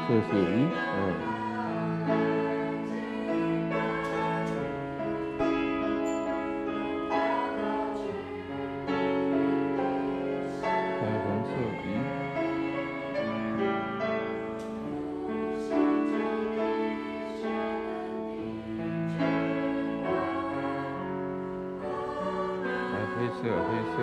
色是一、二。来红色一，来黑色，黑色。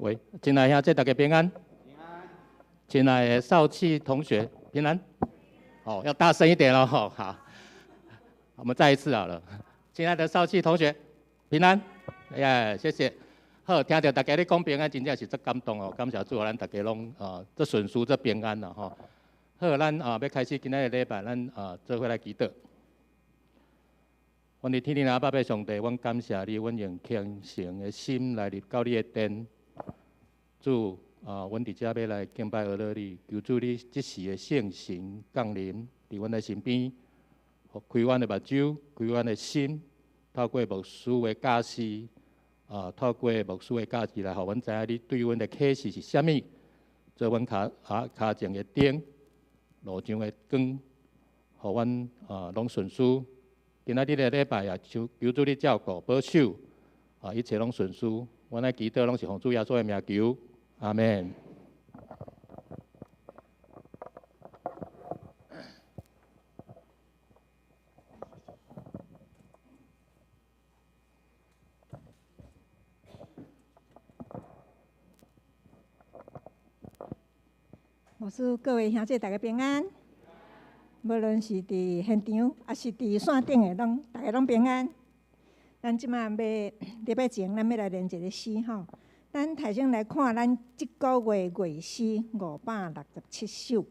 喂，親愛兄弟大家平安。親愛的少氣同學平安。哦，要大聲一點咯，好，我們再一次好了。親愛的少氣同學平安，哎呀，謝謝。好，聽著大家咧講平安，真正是足感動哦。感謝主，咱大家攏啊，足順遂，足平安啦吼。好，咱啊欲開始今仔日禮拜，咱啊做伙來祈禱。阮佇天頂阿爸父上帝，阮感謝你，阮用虔誠的心來入到你的殿。主啊，阮佇遮欲來敬拜阿羅你，求主你即時的聖神降臨佇阮的身邊，開阮的目睭，開阮的心，透過牧師的教示，啊，透過牧師的教示來，予阮知影你對阮的啟示是啥物，做阮跤啊跤前的燈，路上的光，予阮啊攏順遂。今仔日的禮拜也求求主你照顧保守，啊，一切攏順遂。阮來祈禱攏是奉主耶穌的名求，阿門。牧師，各位兄弟，大家平安。無論是佇現場，抑是佇線頂的，攏大家攏平安。咱這馬欲禮拜前，咱欲來練一个詩吼。咱頭先來看咱這个月月詩567首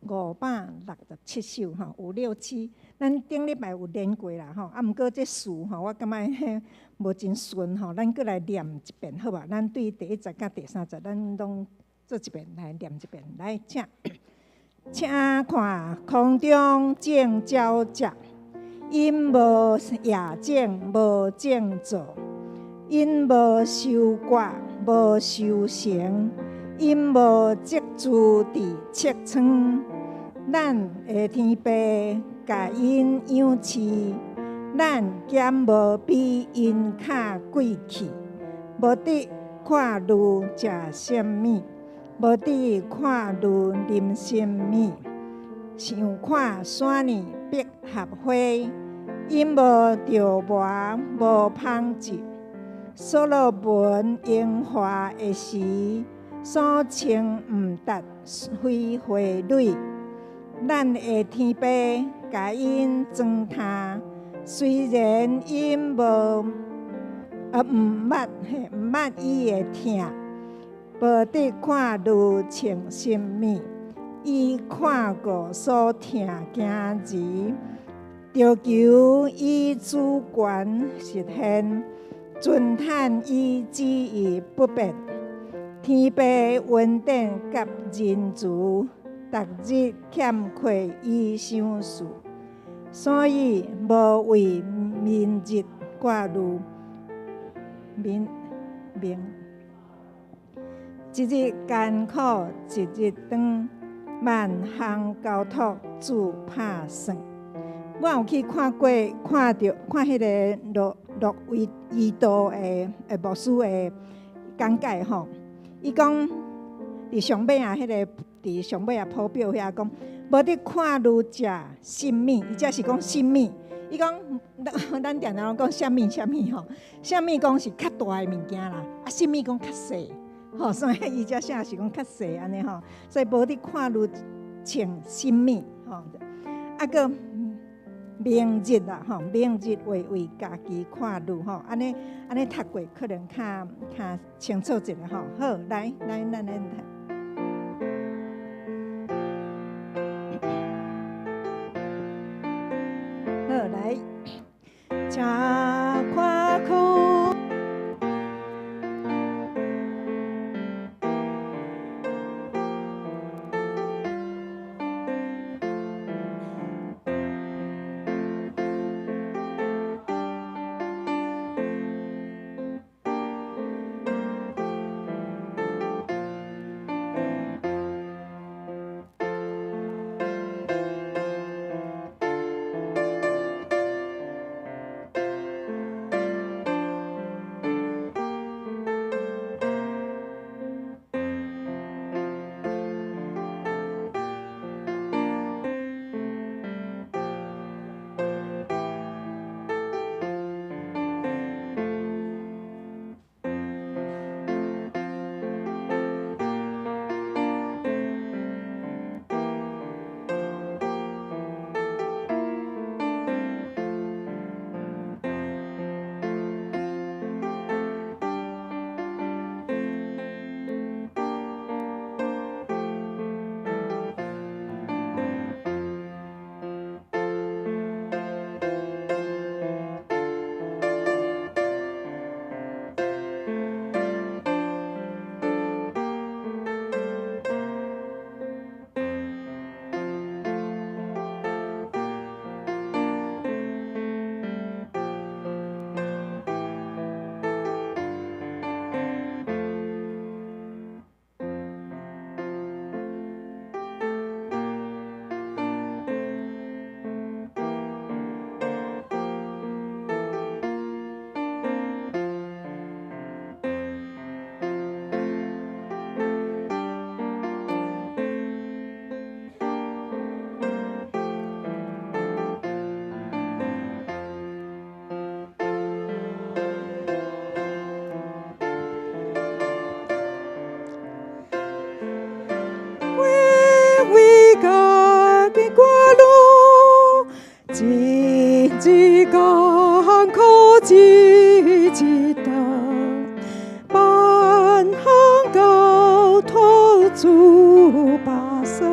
，567首吼，五六七。咱頂禮拜有練過啦吼，啊，毋過這詞吼，我感覺無真順吼，咱閣來念一遍好無？咱對第一節佮第三節，咱攏做一遍來念一遍，來，請。請看空中眾鳥隻，𪜶無夜種，無種造，𪜶無收割，無收成，𪜶無積贮佇粟倉。咱的天父共𪜶養飼，咱敢無比𪜶較貴氣？無得看慮食啥物，無得看慮啉啥物，想看山裡百合花，𪜶無著磨，無紡織。所羅門榮華的時，所穿毋達飛花蕊。咱的天父共𪜶裝奅，雖然𪜶無啊毋捌嘿，毋捌伊的疼。無得看慮穿啥物，伊看顧所疼囝兒，著求伊主權實現，尊嘆伊旨意不變。天父恩典佮仁慈，逐日欠缺伊賞賜，所以無為明日掛慮。明明。一日艱苦一日當，萬項交託主拍算。我有去看過，看著看彼个羅羅維伊道的的牧師的講解吼。伊講佇上尾啊，彼个佇上尾啊譜表遐講，無得看慮食啥物，伊這是講啥物？伊講咱定定攏講啥物啥物吼，啥物講是較大的物件啦，啊啥物講較細。吼，所以伊遮寫是講較細按呢吼，所以無得看慮穿啥物吼，啊閣明日啦吼，明日會為家己看慮吼，按呢按呢讀過可能較較清楚一下吼。好，來來，咱來讀。好，來，請看空。主拍算。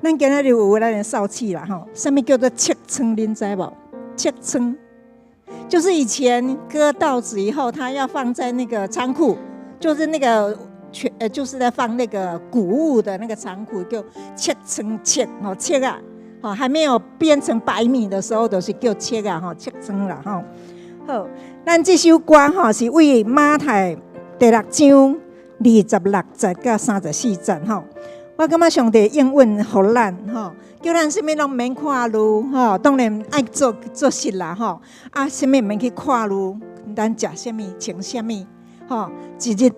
咱今仔日有咱的少氣啦吼，啥物叫做切倉？恁知無？切倉就是以前割稻子以後，他要放在那個倉庫，就是那個全就是在放那個穀物的那個倉庫，叫切倉切吼切啊，吼還沒有變成白米的時候，就是叫切啊吼切倉啦吼。好，咱這首歌吼是為馬太第六章26節到34節吼。我感覺上帝應允予咱吼，叫咱啥物攏免看慮吼，當然愛做做實啦吼。啊，啥物毋免去看慮，咱食啥物穿啥物吼，一日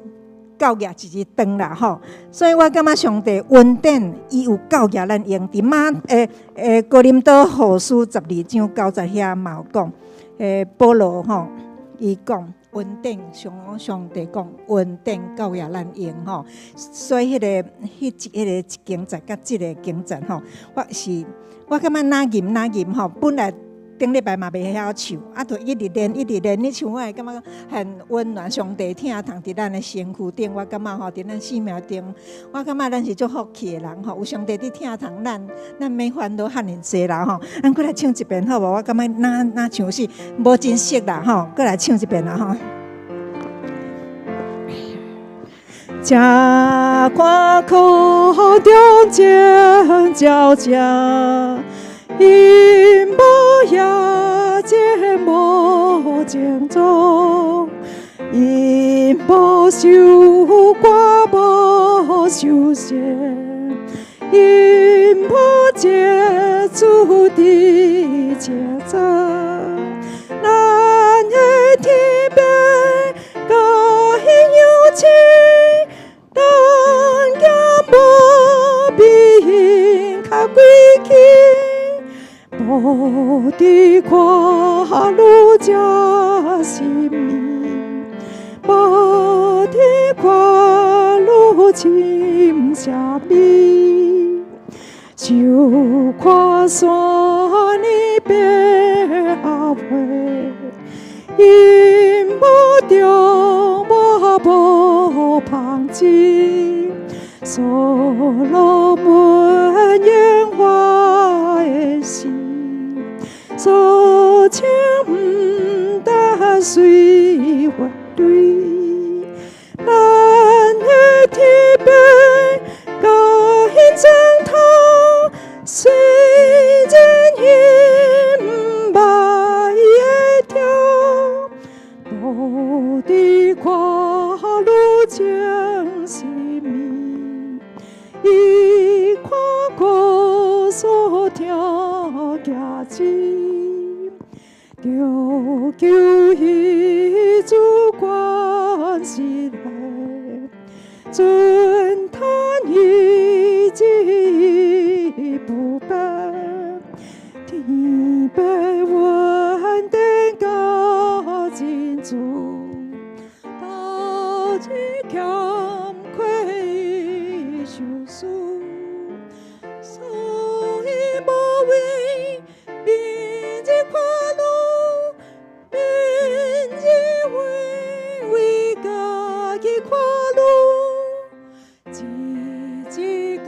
夠額一日頓啦吼。所以我感覺上帝恩典，伊有夠額咱用。佇馬哥林多後書12章9節遐嘛有講，保羅吼，伊講恩典上上帝講恩典夠額咱用吼，所以彼個一經節佮這個經節吼，我感覺若吟若吟吼，本來頂禮拜嘛袂曉唱，啊，就一直練一直練，你像我會感覺很溫暖，上帝疼痛佇咱的身軀頂，我感覺吼，佇咱生命中，我感覺咱是足福氣的人吼，有上帝佇疼痛咱，咱免煩惱遐爾濟啦吼。咱閣來唱一遍好無？我感覺若若唱是無真熟啦吼，閣來唱一遍啦吼。這看空中靜悄悄，𪜶無夜間無情踪，𪜶無收割無收成，𪜶無積儲佇車倉。咱的天父佮𪜶相親，咱行無比𪜶較貴氣，無佇看慮食啥物，無佇看慮穿啥物，就看山呢百合花，𪜶無種嘛無紡織，所羅門榮華的時，所穿毋值碎發蕊。咱的天父佮𪜶相同，雖然𪜶毋捌伊會聽，無佇看慮穿啥物，伊看顧所疼兒子，著求彼主關心的，尊嘆伊旨意不變，天父恩典佮真主，到日欠虧伊受輸，所以無為明日看慮，明日為家己看慮，一日艱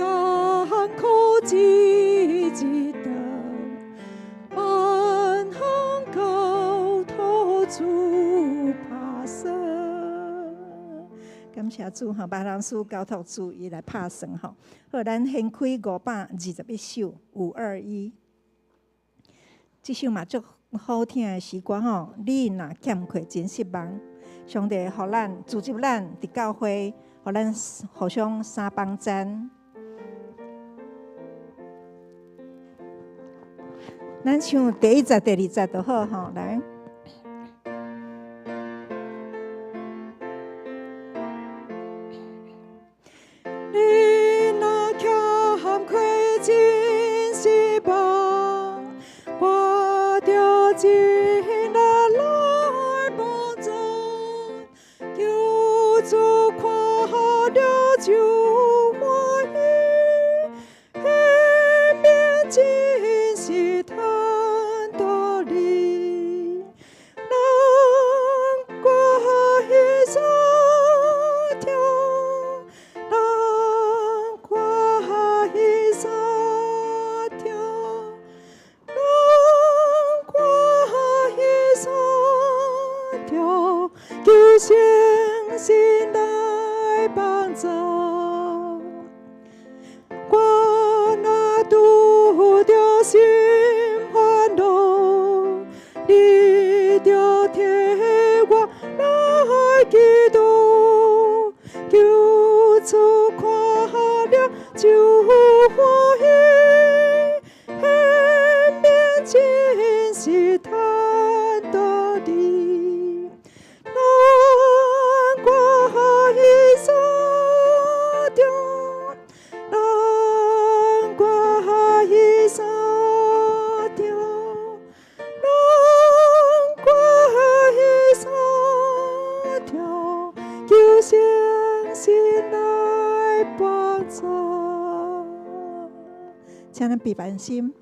苦一日頓，萬項交託主拍算。感謝主吼，別人事交託主，伊來拍算吼。好，咱掀開521首，521。這首嘛足好聽的詩歌吼。你若欠缺真失望，上帝予咱組織咱佇教會，予咱互相相幫贊。咱唱第一節、第二節就好吼，來。你若欠缺真失望，我著盡力來幫助，求主看了就歡喜，彼面真是坦大利。聖神來幫助。我若拄著心煩惱，你著替我來祈禱，求主看了就歡喜，顯明真是坦道理。難掛彼三條，難掛彼三條，難掛彼三條，求聖神來幫助。請咱閉目心。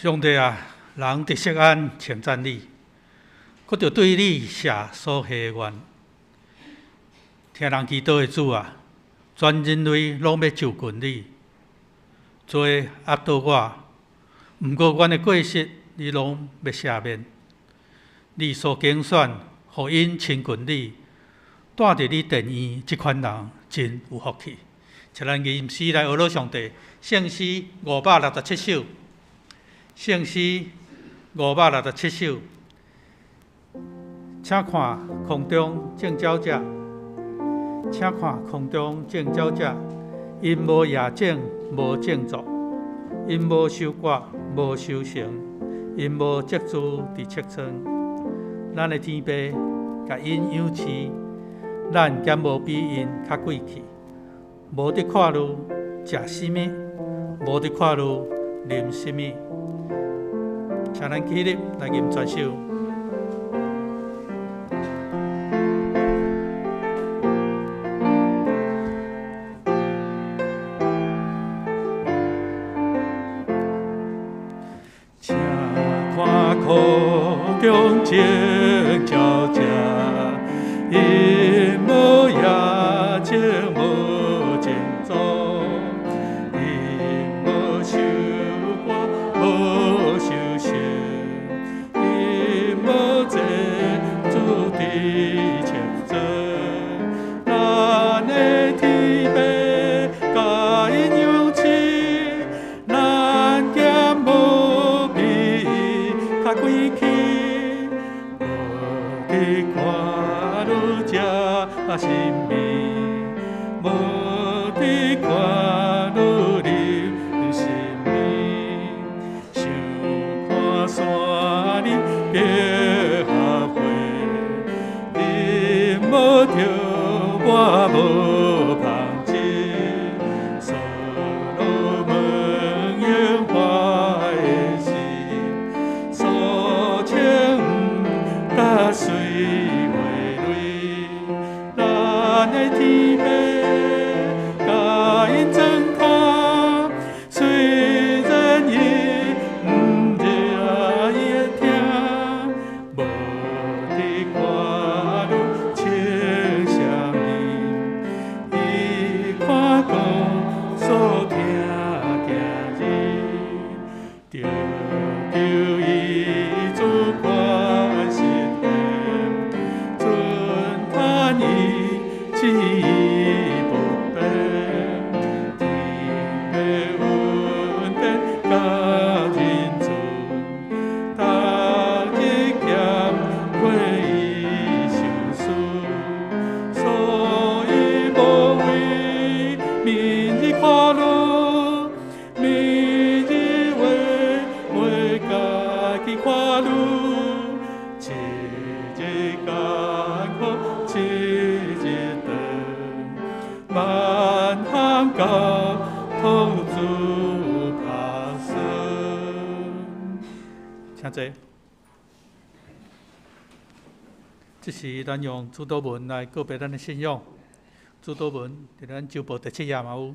上帝啊，人佇錫安稱讚你，閣著對你寫所許的願。聽人祈禱的主啊，全人類攏欲就近你，罪壓倒我，毋過阮的過失，你攏欲赦免。你所揀選，予𪜶親近你，住佇你殿院，這款人真有福氣。請咱吟詩來學樂上帝，聖詩567首。聖詩567首，請看空中眾鳥者，請看空中眾鳥者，𪜶無夜種，無種作，𪜶無收割，無收成，𪜶無積儲佇穀倉。咱的天父共𪜶養飼，咱敢無比𪜶較貴氣？無得看慮食啥物，無得看慮啉啥物。請咱起立來吟全首。請看空中眾鳥者，𪜶無夜種，無種作，𪜶無收割，無收成，𪜶無積儲佇穀倉。咱的天父共𪜶養飼，咱敢無比𪜶較貴氣？無看愈食神秘，无伫看愈入神秘。想看山里百合花，啉无著我无芳质。所罗门荣华的心，数千甲水花蕊，咱的天父共𪜶装脚，虽然伊毋惹伊会听，无伫看愈穿啥物，伊看顾所听今日，著求伊主权实现，尊叹伊旨意不变，天父恩典佮仁慈，逐日兼过伊相思，所以无为明日看虑，明日话为家己看虑，一日艰苦一日长，万项交托主拍算。请坐。这是咱用主禱文來告別咱的信仰。主禱文佇咱周報第7頁嘛有。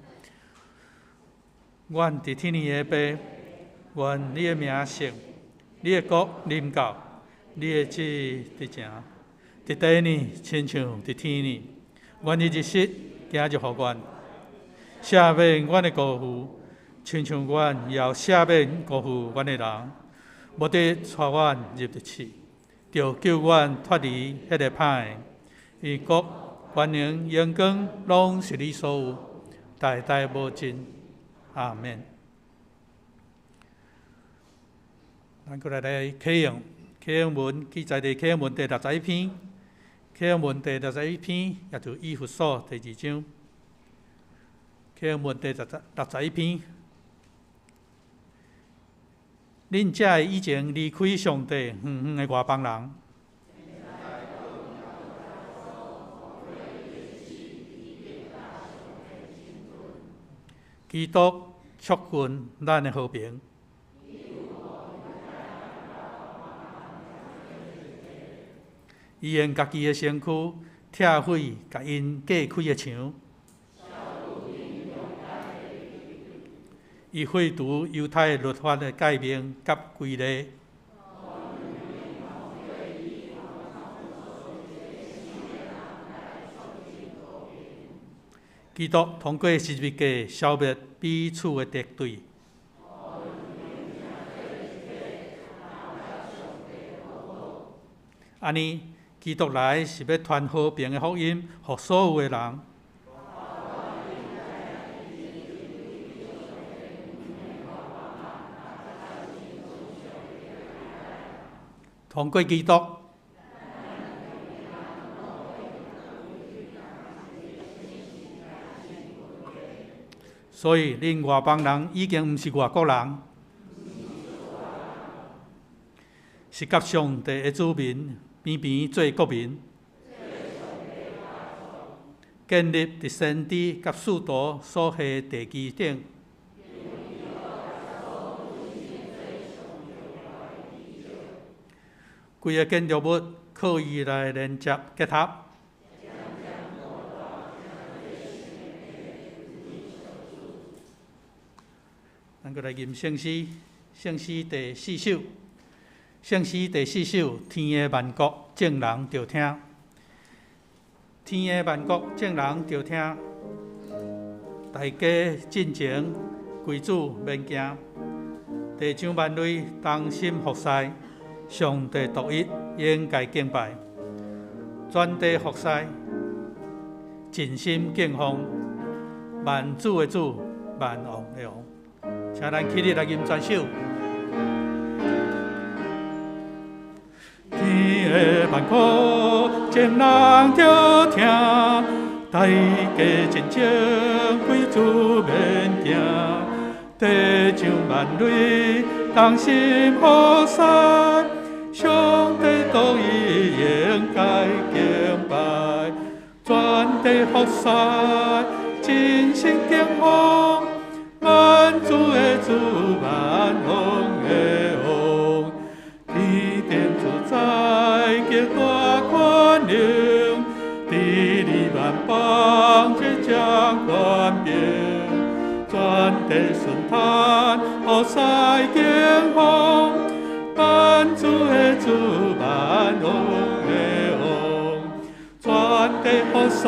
願佇天的父，願你的名聖，你的國臨到，你的旨意佇成，佇地呢，親像佇天呢。願你日食今日予阮，赦免阮的辜負，親像阮也赦免辜負阮的人，無得帶阮入佇試，著救阮脫離彼个歹的。因國、權能、榮光，攏是你所有，代代無盡。阿們。咱閣來啟用，啟用文記載佇啟用文第61篇，啟用文第61篇，也就以弗所第2章。啟用文第61篇，恁這个以前離開上帝遠遠的外邦人，基督促進咱的和平。伊用家己的身軀拆毀共𪜶隔開的牆，伊廢除猶太律法的誡命佮規例，基督通過十字架消滅彼此的敵對。按呢，基督來是欲傳和平的福音，予所有的人。通過基督，所以恁外邦人已經毋是外國人，是佮上帝的子民邊邊做國民，建立佇先知佮使徒所下的地基頂。規个建築物靠伊來連接結合。咱閣來吟聖詩，聖詩第4首，聖詩第4首，天的萬國眾人著聽，天的萬國眾人著聽，大家進前歸主免驚，地上萬類同心服侍，上帝獨一應該敬拜，全地服侍，盡心敬奉，萬主的主，萬王的王。請咱起立來吟全首。天的萬國眾人著聽，大家真情歸主免驚，地上萬類同心服侍，上帝獨一應該敬拜，全地服侍，真心敬奉，萬主的主，萬王的王，天頂主宰極大權能，治理萬邦執掌權柄，全地順嘆服侍敬奉，萬主的主，萬王的王，全地服侍，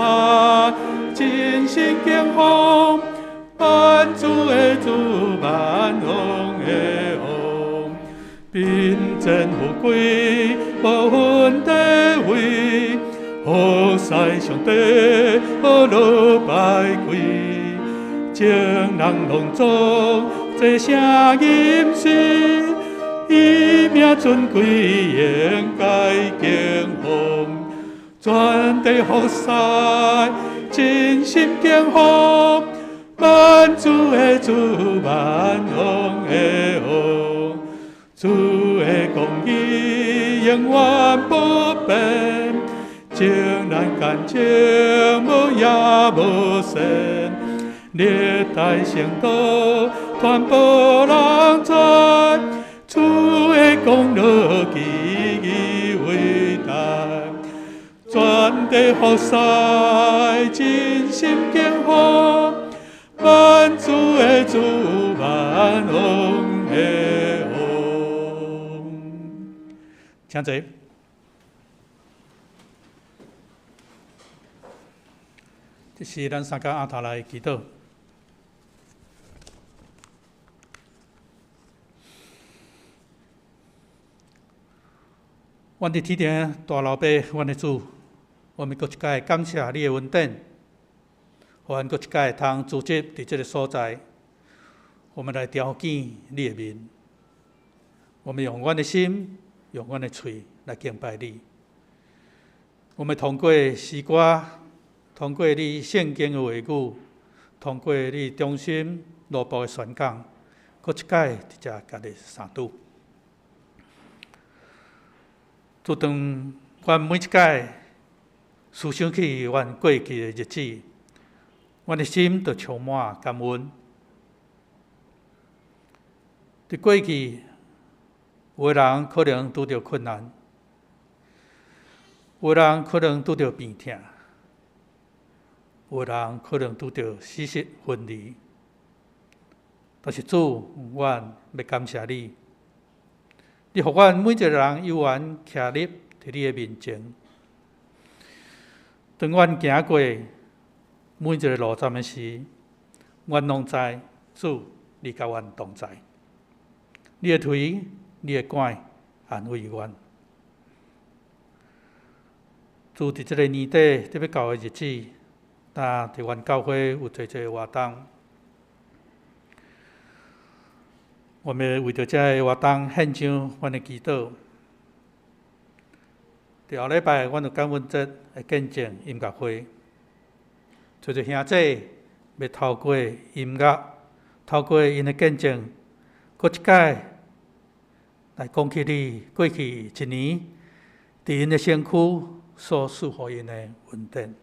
真心敬奉，萬主的主，萬王的王，貧賤富貴無分地位，服侍上帝無落敗虧，眾人攏總齊聲吟詩，伊名尊貴應該敬奉，全地服侍，真心敬奉，萬主的主，萬王的王，主的公義永遠不變，眾人感情無影無線，歷代聖徒傳播人傳，主的功勞奇異偉大，全地服侍，真心敬奉，萬主的主，萬王的王。請坐。這是咱三工暗頭來祈禱。阮佇天頂大老爸，阮的主，我們閣一擺感謝你的恩典，予阮閣一擺通組織佇這个所在，我們來朝見你的面。我們用阮的心，用阮的喙來敬拜你。我們通過詩歌，通過你聖經的話語，通過你忠心奴僕的宣講，閣一擺佇遮共你相拄。自當阮每一擺思想起阮過去的日子，阮的心就充滿感恩。佇過去，有的人可能拄著困難，有的人可能拄著病痛，有的人可能拄著死失分離。但是主，阮欲感謝你，你予阮每一个人有緣徛立佇你的面前。當阮行過每一个路站的時，阮攏知主，你佮阮同在。你的槌，你的竿安慰阮。主佇這个年底特別到的日子，但佇阮教會有濟濟活動，我們為著這个活動獻上阮的祈禱。佇後禮拜，阮有感恩節的見證音樂會，濟濟兄弟欲透過音樂，透過𪜶的見證，閣一擺來講起你過去一年佇𪜶的身軀所賜予𪜶的恩典。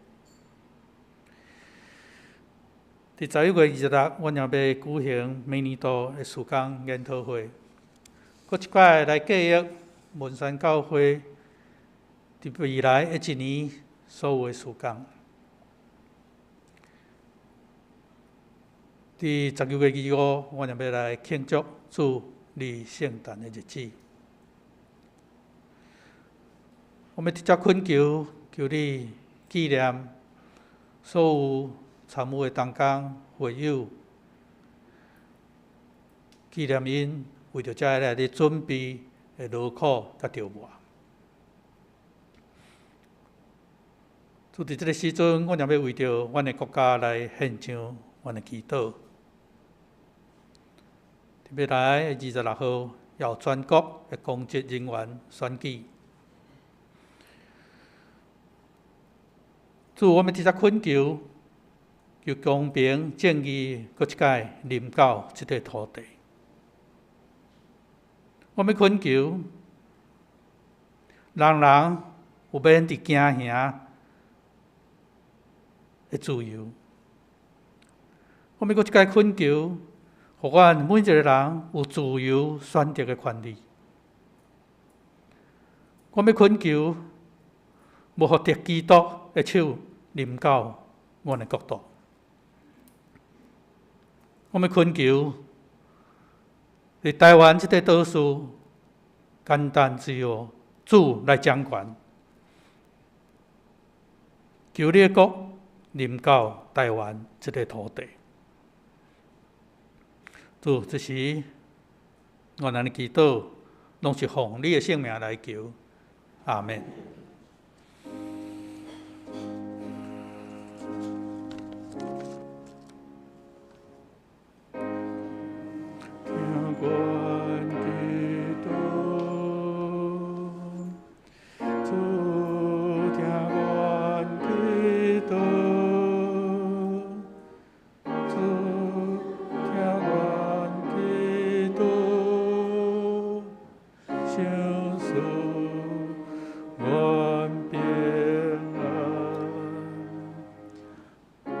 佇11月26，阮也欲舉行每年度的事工研討會，閣一擺來記憶文山教會佇未來的一年所有的事工。佇12月25，阮也欲來慶祝主你聖誕的日子。我們直接懇求，求你紀念所有參與的同工會友，紀念𪜶為著這个來咧準備的勞苦佮著磨。主佇這个時陣，阮也欲為著阮的國家來獻上阮的祈禱。佇未來的26號，有全國的公職人員選舉。主，我欲直接懇求，求公平正義，閣一擺臨到這塊土地。我欲懇求，人人有免佇驚嚇的自由。我欲閣一擺懇求，予阮每一個人有自由選擇的權利。我欲懇求，無予敵基督的手臨到阮的國度。我欲懇求，佇台灣這塊島嶼，簡單只有主來掌權，求你的國臨到台灣這塊土地。主，這時阮按呢祈禱，攏是奉你的聖名來求，阿們。聽阮祈禱，主聽阮祈禱，主聽阮祈禱，賞賜阮平安。阿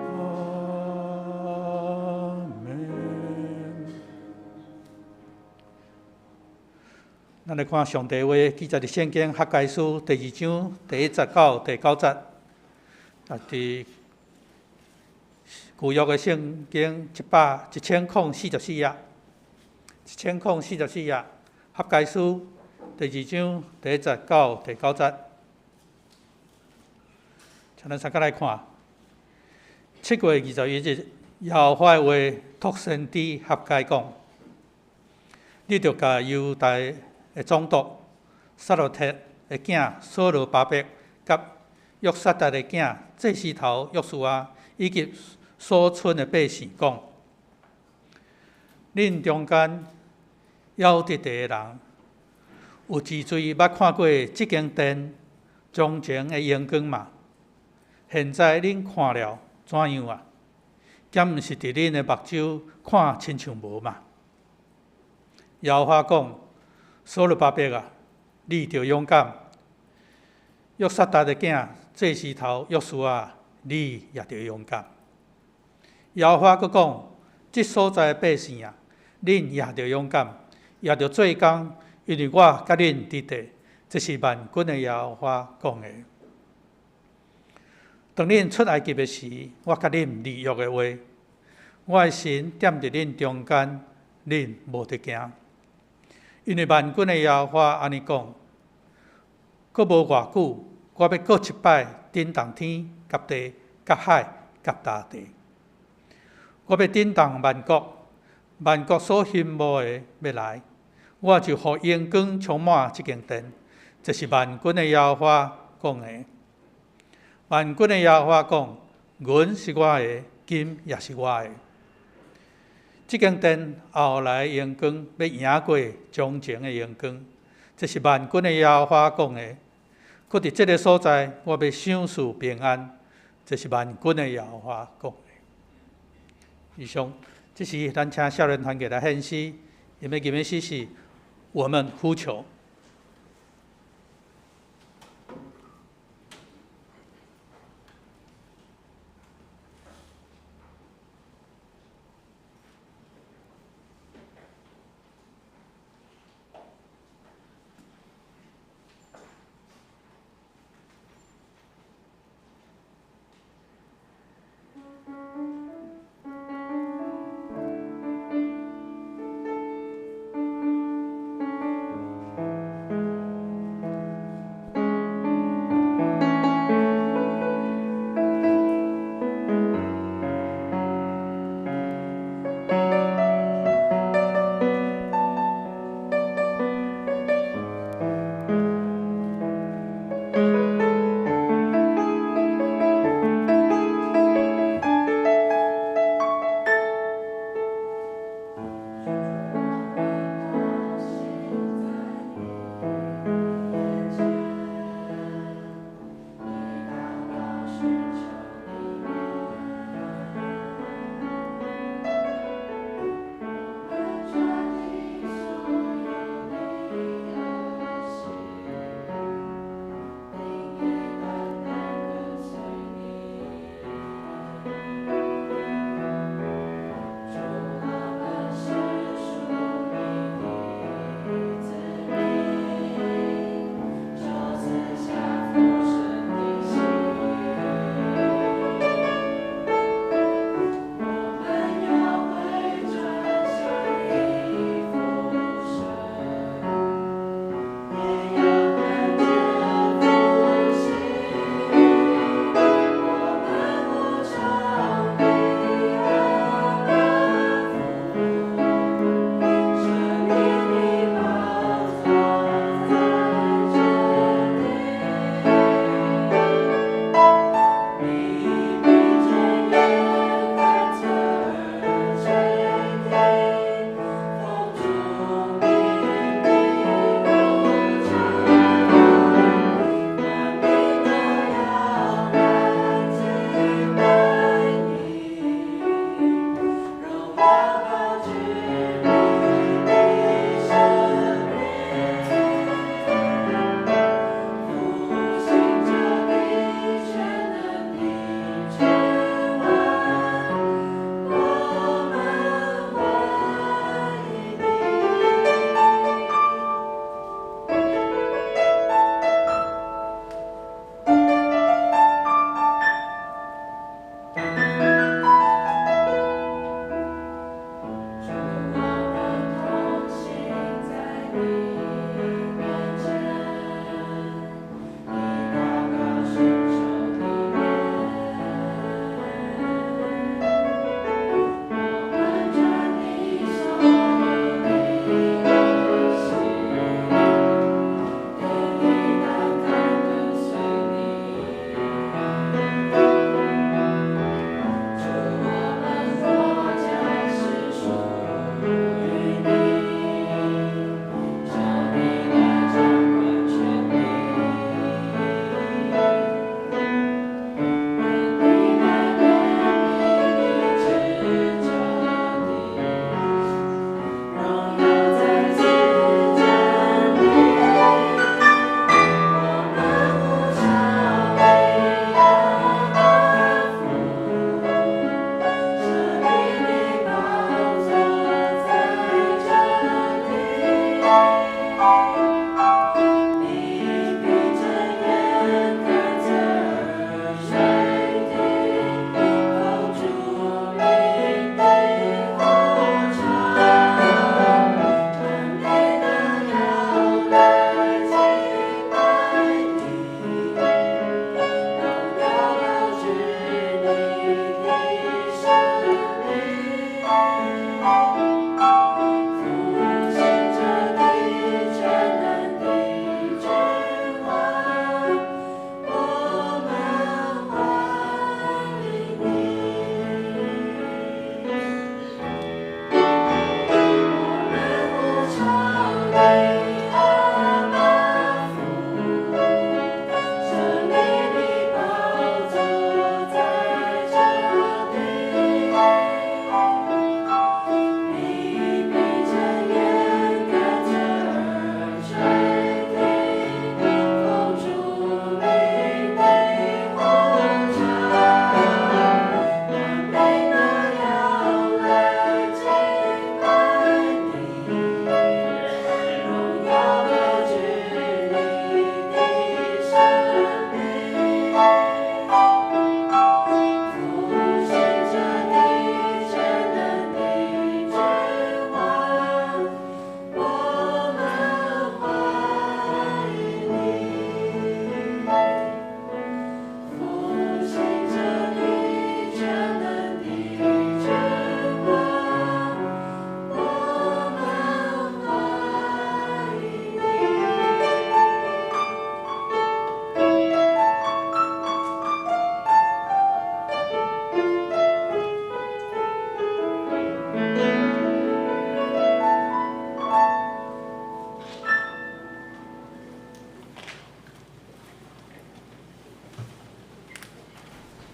們。咱來看上帝話記載佇聖經哈該書第二章第一節到第九節，佇舊約的聖經1044頁，1044頁，哈該書第二章第一節到第九節，請咱三個來看。7月21日，耶和華的話託先知哈該講：你著共猶大的總督撒勒鐵的囝所羅巴伯，佮約撒達的囝祭司頭約書亞，以及所村的百姓講：恁中間枵得地的人，有濟濟捌看過這間殿從前的榮光嗎？現在恁看了怎樣啊？敢毋是佇恁的目睭看親像無嗎？耶和華講：所羅巴伯啊，你著勇敢；約撒達的囝祭司頭約書亞，你也著勇敢。耶和華閣講：這所在的百姓啊，恁也著勇敢，也著做工，因為我佮恁佇地。這是萬軍的耶和華講的。當恁出埃及的時，我佮恁立約的話，我的神踮佇恁中間，恁無得驚。因為萬軍的耶和華按呢講，閣無偌久，我欲閣一擺震動天、佮地、佮海、佮大地。我欲震動萬國，萬國所羨慕的欲來，我就予榮光充滿這間殿。這是萬軍的耶和華講的。萬軍的耶和華講：銀是我的，金也是我的。這間殿後來榮光欲贏過從前的榮光，這是萬軍的耶和華講的。閣佇這个所在，我欲賞賜平安，這是萬軍的耶和華講的。以上，這時咱請少年團契來獻詩，𪜶欲吟的詩是我們呼求。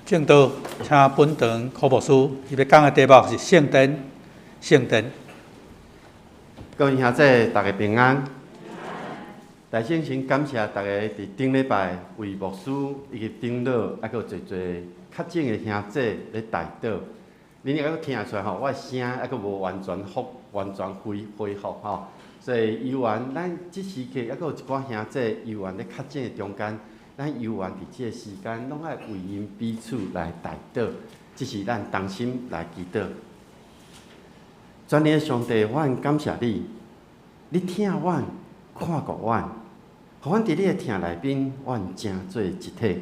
證道，請本堂柯牧師，伊欲講的題目是聖殿，聖殿。各位兄弟，大家平安。大先先感謝大家佇頂禮拜為牧師以及長老，猶閣有濟濟確診的兄弟咧代禱。恁猶閣聽會出來吼，我的聲猶閣無完全復、完全恢恢復吼，所以猶原咱這時刻猶閣有一寡兄弟猶原咧確診的中間，咱猶原佇這個時間攏愛為𪜶彼此來代禱，這是咱同心來祈禱。全能的上帝，阮感謝你，你疼阮，看顧阮，予阮佇你的疼內面，阮成做一體。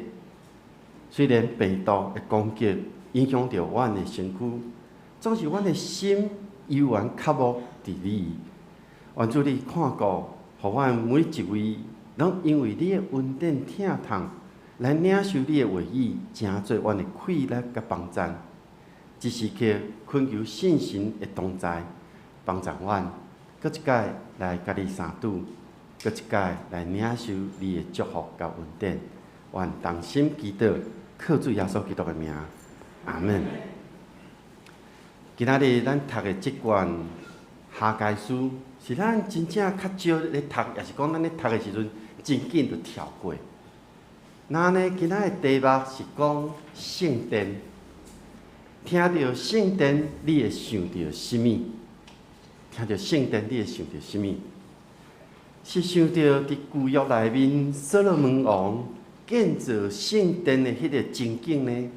雖然病毒的攻擊影響著阮的身軀，總是阮的心猶原渴慕佇你。願主你看顧，予阮每一位攏因為你的恩典疼痛，來領受你的話語，成做阮的氣力佮幫贊。這時刻懇求聖神的同在，幫助阮，閣一擺來共你相拄，閣一擺來領受你的祝福佮恩典。阮同心祈禱，靠主耶穌基督的名，阿門。今仔日咱讀的這卷哈該書，是咱真正較少咧讀，也是講咱咧讀的時陣，真緊就跳過。那呢，今仔的題目是講聖殿。聽著聖殿，你會想著啥物？聽著聖殿，你會想著啥物？是想著佇舊約內面，所羅門王建造聖殿的彼個情景呢？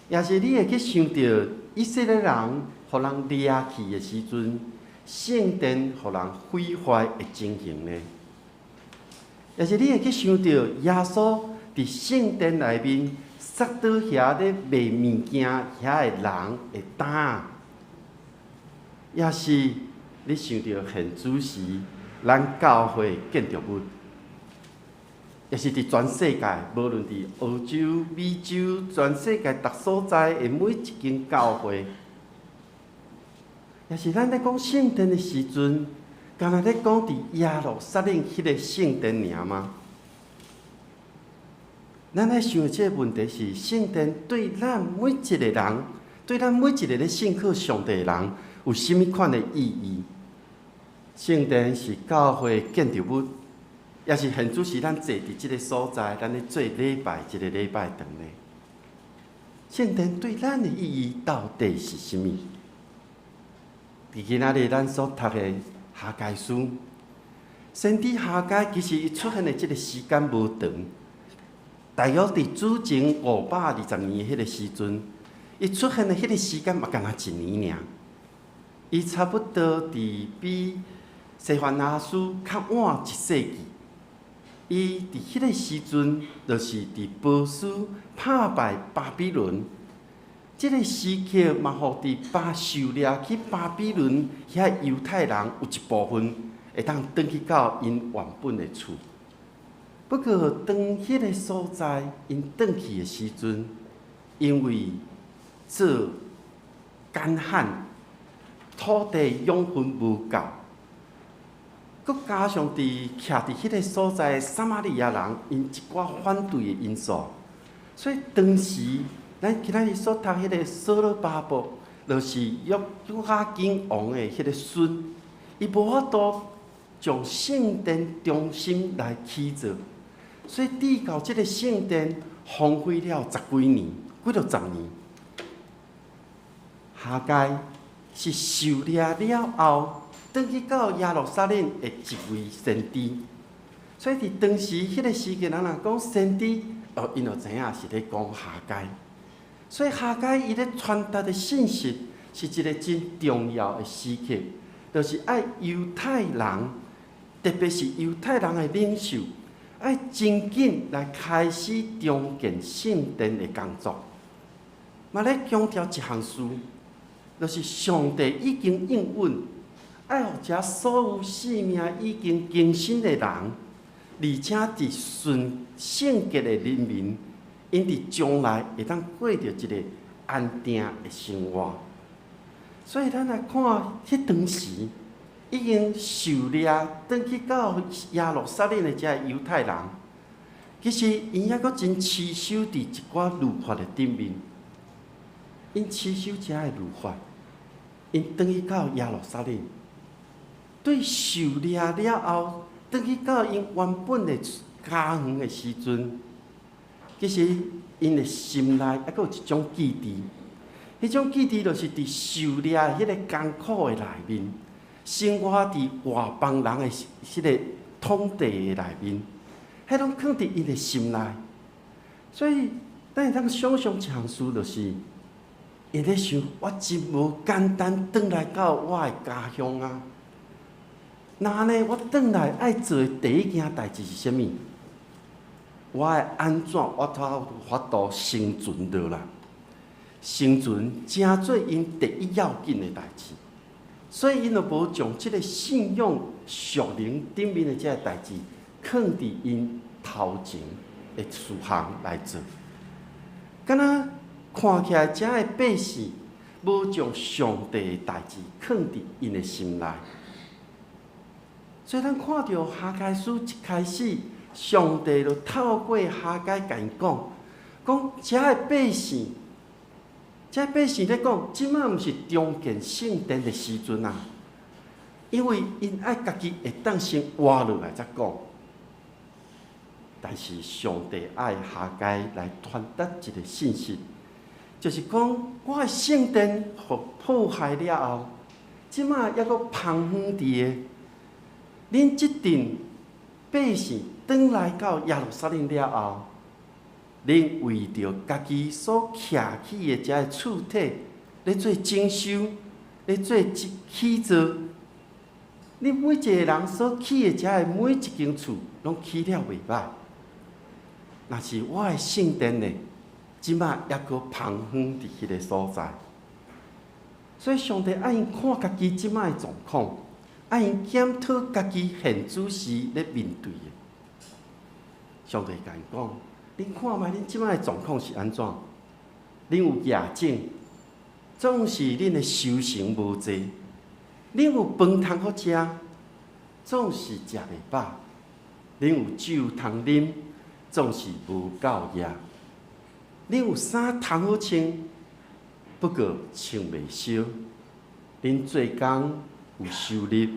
抑是你會去想著以色列人予人掠去的時陣，聖殿予人毀壞的情形呢？抑是你會去想著耶穌佇聖殿內面摔倒遐咧賣物件遐的人的擔？抑是你想著現主時咱教會建築物？抑是佇全世界，無論佇歐洲、美洲，全世界逐所在的每一間教會，抑是咱咧講聖殿的時陣，敢若咧講佇耶路撒冷彼個聖殿爾嗎？咱咧想的這個問題是：聖殿對咱每一個人，對咱每一個咧信靠上帝的人，有啥物款的意義？聖殿是教會建築物，抑是現主時咱坐佇這個所在，咱咧做禮拜，這個禮拜堂呢？聖殿對咱的意義到底是啥物？佇今仔日咱所讀的哈該書，先知哈該其實伊出現的這個時間無長，大約佇主前520年彼個時陣，伊出現的彼個時間嘛，敢若一年爾。伊差不多佇比西番雅書較晚一世紀。伊佇彼個時陣，就是佇波斯拍敗巴比倫，這個時刻嘛，予佇巴受掠去巴比倫遐猶太人有一部分會當轉去到𪜶原本的厝。不過，當彼個所在𪜶轉去的時陣，因為做乾旱，土地養分無夠，閣加上佇徛佇彼個所在的撒瑪利亞人，𪜶一寡反對的因素，所以當時咱今仔日所讀彼個所羅巴伯，就是約雅敬王的彼個孫，伊無法度將聖殿重新來起造，所以直到這個聖殿荒廢了十幾年，幾落十年。哈該是受掠了後，轉去到耶路撒冷的一位先知，所以佇當時彼個時間，人若講先知，哦，𪜶就知影是咧講哈該。所以哈該伊咧傳達的信息是一個真重要的時刻，就是愛猶太人，特別是猶太人的領袖，愛真緊來開始重建聖殿的工作。嘛咧強調一項事，就是上帝已經應允，愛予遮所有性命已經更新的人，而且佇順聖潔的人民，𪜶佇將來會當過著一個安定的生活。所以咱來看，彼當時已經受掠轉去到耶路撒冷的遮猶太人，其實𪜶猶閣真持守佇一寡律法的頂面，𪜶持守遮的律法，𪜶轉去到耶路撒冷，對受掠了後，轉去到𪜶原本的家園的時陣，其實𪜶的心內猶閣有一種記憶，彼種記憶就是佇受掠的彼个艱苦的內面，生活佇外邦人的彼个統治的內面。彼攏囥佇𪜶的心內，所以咱會當想像一項事，就是𪜶咧想，我真無簡單轉來到我的家鄉啊！若按呢，我轉來愛做的第一件代誌是啥物？我愛按怎我才有法度生存落來？生存成做𪜶第一要緊的代誌，所以𪜶就無將這个信仰屬靈頂面的這个代誌，囥佇𪜶頭前的事項來做，敢若看起來遮的百姓無將上帝的代誌囥佇𪜶的心內，所以咱看著哈該書一開始，上帝就透過哈該共𪜶講，講遮的百姓，遮百姓咧講，這馬毋是重建聖殿的時陣啊，因為𪜶愛家己會當先活落來才講。但是上帝愛哈該來傳達一個信息，就是講我的聖殿予破壞了後，這馬猶閣芳遠佇个，恁這陣百姓轉來到耶路撒冷了後，恁為著家己所徛起的這个厝體，咧做整修，咧做起造，恁每一个人所起的這个每一間厝，攏起了袂䆀。若是我的聖殿呢，這馬猶閣芳遠佇彼个所在，所以上帝愛𪜶看家己這馬的狀況，愛𪜶檢討家己現此時咧面對的。上帝共𪜶講：恁看覓，恁這馬的狀況是按怎？恁有野種，總是恁的收成無濟；恁有飯通好食，總是食袂飽；恁有酒通啉，總是無夠額。恁有衫通好穿，不過穿袂燒；恁做工有收入，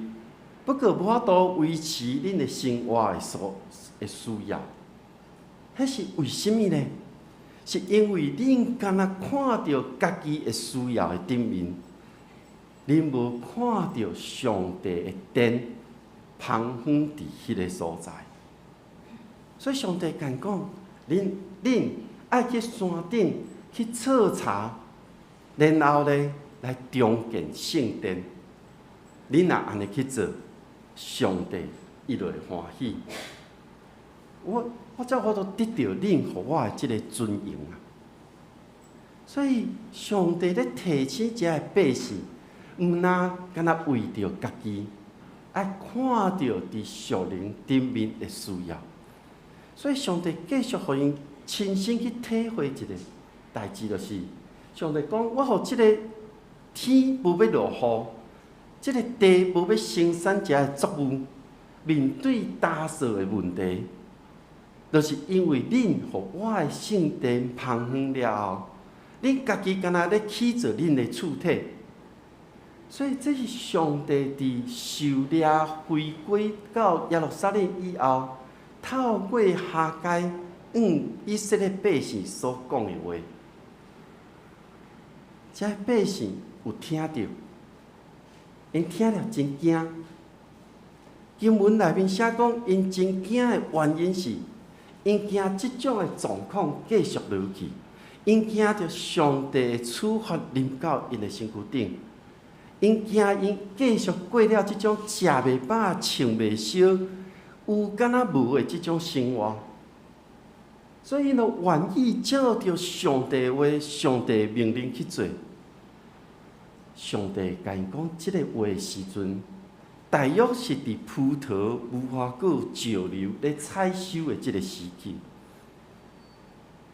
不過無法度維持恁的生活的所的需要。彼是為啥物呢？是因為恁干焦看著家己的需要的頂面，恁無看著上帝的殿芳遠佇彼个所在。所以上帝共講，恁恁愛去山頂去徹查，然後呢來重建聖殿。恁若按呢去做，上帝伊就會歡喜。我才有法度得著恁予我的這个尊榮啊！所以上帝咧提醒遮的百姓，毋若干焦為著家己，愛看著佇屬靈頂面的需要。所以上帝繼續予𪜶親身去體會一个代誌，就是上帝講：我予這个天無欲落雨，這个地無欲生產遮的作物，面對焦燥的問題，就是因為恁予我的聖殿芳遠了後，恁家己干焦咧起造恁的厝體，所以這是上帝佇受掠回歸到耶路撒冷以後，透過哈該向以色列百姓所講的話。這百姓有聽著，𪜶聽了真驚。經文內面寫講，𪜶真驚的原因是，𪜶驚這種的狀況繼續落去，𪜶驚著上帝的處罰臨到𪜶的身軀頂，𪜶驚𪜶繼續過了這種食袂飽、穿袂燒、有敢若無的這種生活，所以𪜶就願意照著上帝的話、上帝的命令去做。上帝共𪜶講這个話的時陣，大約是佇葡萄、無花果、石榴咧採收的這个時期。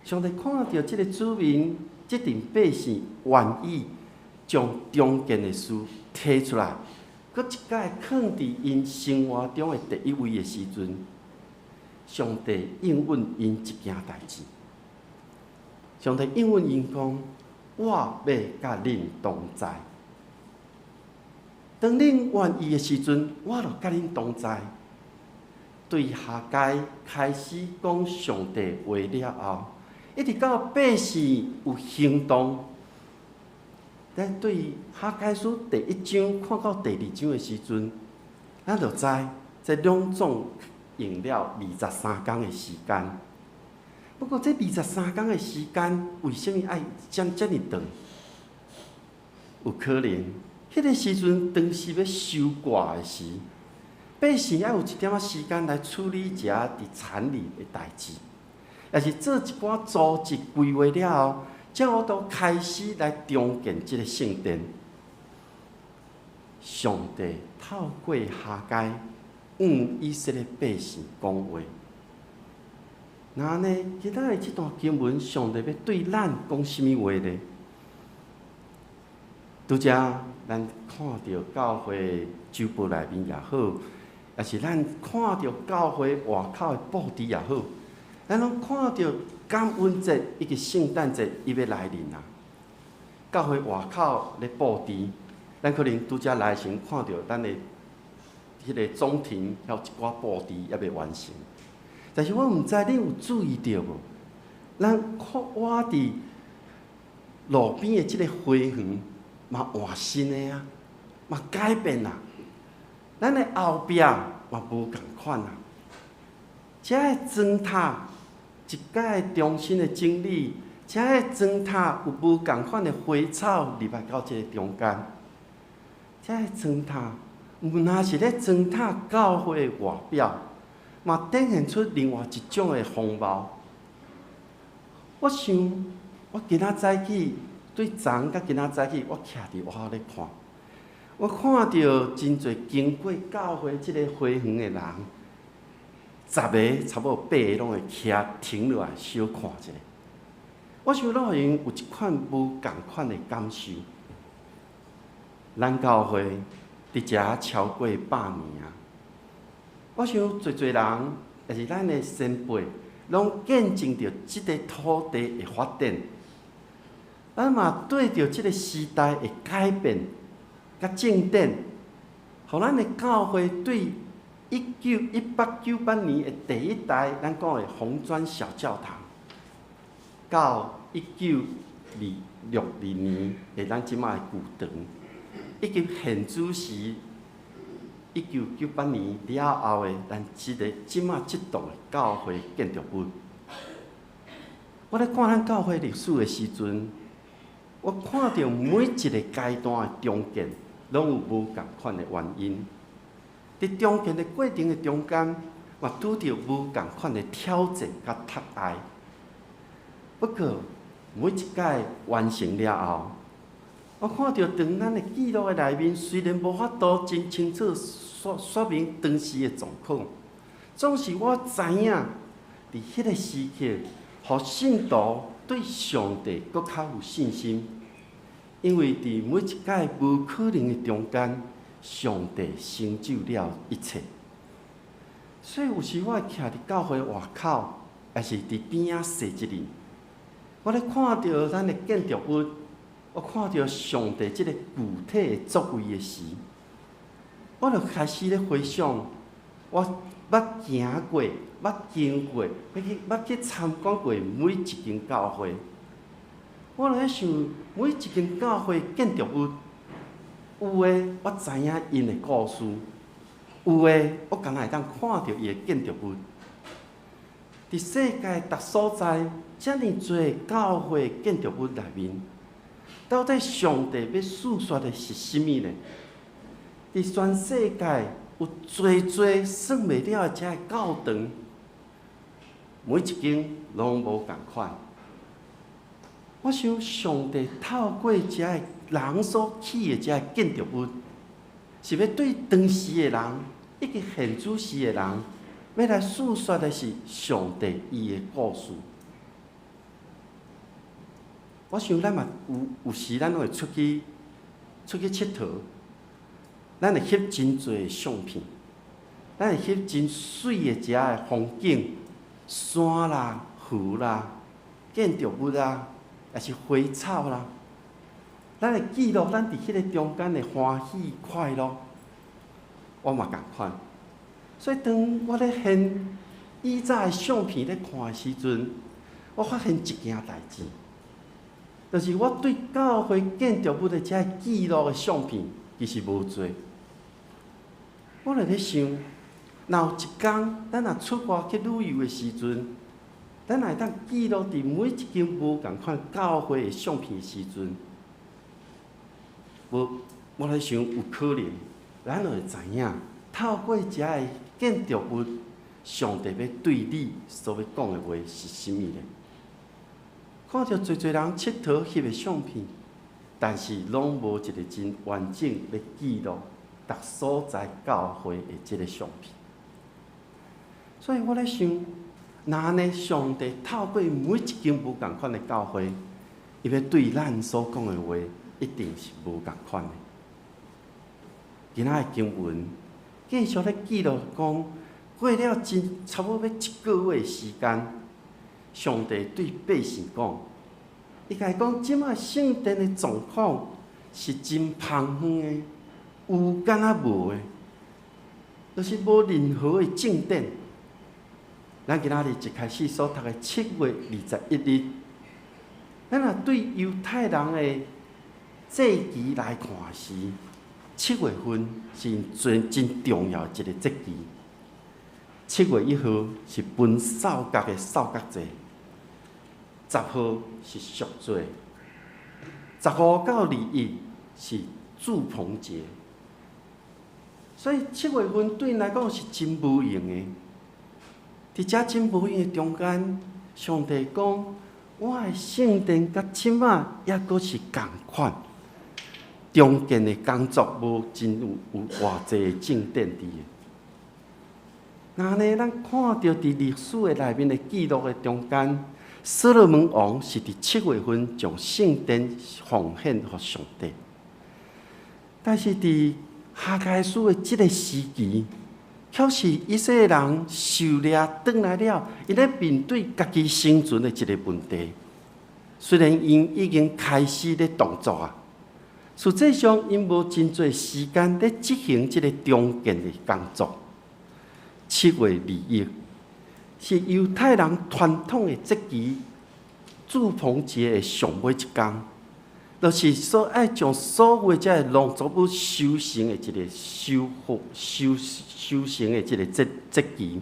上帝看著這个子民、這陣百姓願意將重建的事提出來，閣一擺囥佇𪜶生活中的第一位的時陣，上帝應允𪜶一件代誌。上帝應允𪜶講：我欲佮恁同在。當恁願意的時陣，我就佮恁同在。對哈該開始講上帝話了後，一直到百姓有行動。咱對哈該書第一章看到第二章的時陣，咱就知這兩種用了23工的時間。不過這二十三工的時間，為啥物愛遮爾長？有可能，彼個時陣當時欲收割的時，百姓愛有一點仔時間來處理遮佇田裡的代誌，也是做一寡組織規劃了後，才有法度開始來重建這個聖殿。上帝透過哈該向以色列百姓講話。那按呢，今仔日這段經文，上帝欲對咱講啥物話呢？拄才咱看著教會周報內面也好，也是咱看著教會外口的布置也好，咱攏看著感恩節以及聖誕節伊欲來臨啊。教會外口咧布置，咱可能拄才來時看著咱的彼个總庭還有一寡布置猶未完成。但是我毋知恁有注意著無？咱看我佇路邊的這个花園嘛換新的啊，嘛改變啊。咱的後壁嘛無仝款啊。遮个磚塔一改重新的整理，遮个磚塔有無仝款的花草入來到這个中間。遮个磚塔毋但是咧磚塔教會的外表，嘛展現出另外一種的風貌。我想，我今仔早起，對昨佮今仔早起，我徛佇外口咧看，我看著真濟經過教會這个花園的人，10個差不多八個攏會徛停落來小看一下。我想攏予𪜶有一款無仝款的感受。咱教會佇遮超過100年啊！我想濟濟人，也是咱的先輩，攏見證著這个土地的發展。咱嘛對著這个時代的改變、佮進展，予咱的教會對1898年的第一代，咱講的紅磚小教堂，到1962年的咱這擺的舊堂，以及現主時1998年了後的咱這个這擺這棟的教會建築物。我咧看咱教會歷史的時陣，我看著每一个階段的重建，攏有無仝款的原因。佇重建的過程的中間，嘛拄著無仝款的挑戰佮窒礙。不過每一擺完成了後，我看著當咱的記錄的內面，雖然無法度真清楚說說明當時的狀況，總是我知影，佇彼个時刻，予信徒對上帝閣較有信心，因為佇每一擺無可能的中間，上帝成就了一切。所以有時我會徛佇教會外口，抑是佇邊仔踅一陣，我咧看著咱的建築物，我看著上帝這个具體的作為的時，我就開始咧回想，我捌行過、捌經過、捌去參觀過每一間教會，我就咧想，每一間教會建築物，有的我知影𪜶的故事，有的我敢若會當看著伊的建築物。佇世界逐所在，遮爾濟教會建築物內面，到底上帝欲訴說的是啥物呢？佇全世界有濟濟算袂了的遮个教堂，每一間攏無仝款。我想上帝透過遮个人所起的遮个建築物，是欲對當時的人，以及現主時的人，欲來訴說的是上帝伊的故事。我想咱嘛有有時，咱攏會出去𨑨迌，咱會翕真濟相片，咱會翕真媠的遮个風景。山啦、河啦、建筑物啦，抑是花草啦，咱會記錄咱佇彼个中間的歡喜快樂，我嘛仝款。所以當我咧獻以早的相片咧看的時陣，我發現一件代誌，就是我對教會建築物的這記錄的相片，其實無濟。我就咧想，若有一工，咱若出外去旅遊的時陣，咱若會當記錄佇每一間無仝款教會的相片的時陣，無，我咧想有可能，咱就會知影，透過遮的建築物，上帝欲對你所欲講的話是啥物咧？看著濟濟人𨑨迌翕的相片，但是攏無一个真完整咧記錄逐所在教會的這个相片。所以我咧想，若按呢，上帝透過每一間無仝款的教會，伊欲對咱所講的話，一定是無仝款的。今仔的經文繼續咧記錄講，過了真差不多欲一个月的時間，上帝對百姓講，伊共伊講，這擺聖殿的狀況是真芳遠的，有敢若無的，就是無任何的正典。咱今仔日一開始所讀的7月21日，咱若對猶太人的節期來看時，七月份是最真重要的一個節期。7月1號是分掃角的掃角節，10號是贖罪，15到21是住棚節。所以七月份對𪜶來講是真無閒的。佇遮真無閒的中間，上帝講：我的聖殿佮這擺猶閣是仝款，重建的工作無真有有偌濟的進展佇的。若按呢，咱看著佇歷史的內面的記錄的中間，所羅門王是佇七月份將聖殿奉獻予上帝，但是佇哈該書的這个時期，卻是以色列人受掠轉來了，𪜶咧面對家己生存的一个問題。雖然𪜶已經開始咧動作啊，實際上𪜶無真濟時間咧執行這个重建的工作。七月二一是猶太人傳統的節期，住棚節的上尾一工，就是說愛將所有這个農作物收成的一個收穫、收收成的這个節節期。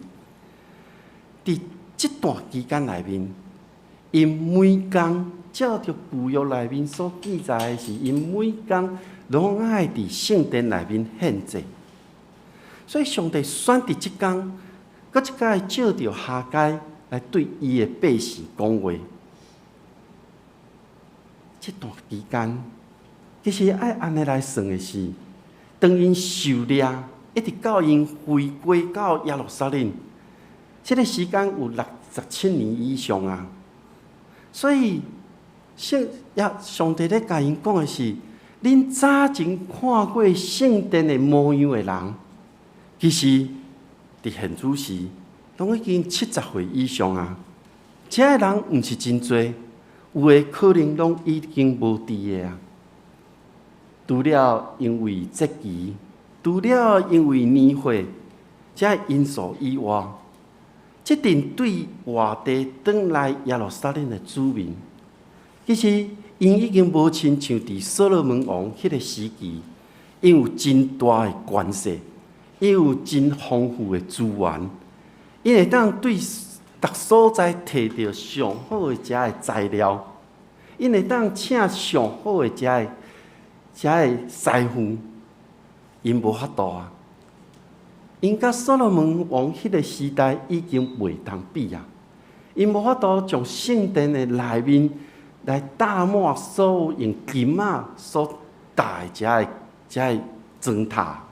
佇這段期間內面，𪜶每工照著舊約內面所記載的是，𪜶每工攏愛佇聖殿內面獻祭。所以上帝選佇這工，閣一擺藉著哈該來對伊的百姓講話。這段期間，其實愛按呢來算的是，當𪜶受掠，一直到𪜶回歸到耶路撒冷，這个時間有67年以上啊。所以，聖耶上帝咧共𪜶講的是，恁早前看過聖殿的模樣的人，其實佇現此時，攏已經70歲以上啊。這个人毋是真濟，有的可能攏已經無佇的啊。除了因為節期，除了因為年歲這因素以外，這陣對外地轉來耶路撒冷的子民，其實𪜶已經無親像佇所羅門王彼个時期，𪜶有真大的權勢，𪜶有真豐富的資源，𪜶會當對逐所在提著上好的遮个材料，𪜶會當請上好的遮个遮个師傅，𪜶無法度啊！𪜶佮所羅門王彼个時代已經袂通比啊！𪜶無法度將聖殿的內面來搭滿所有用金仔所搭的遮个遮个磚塔，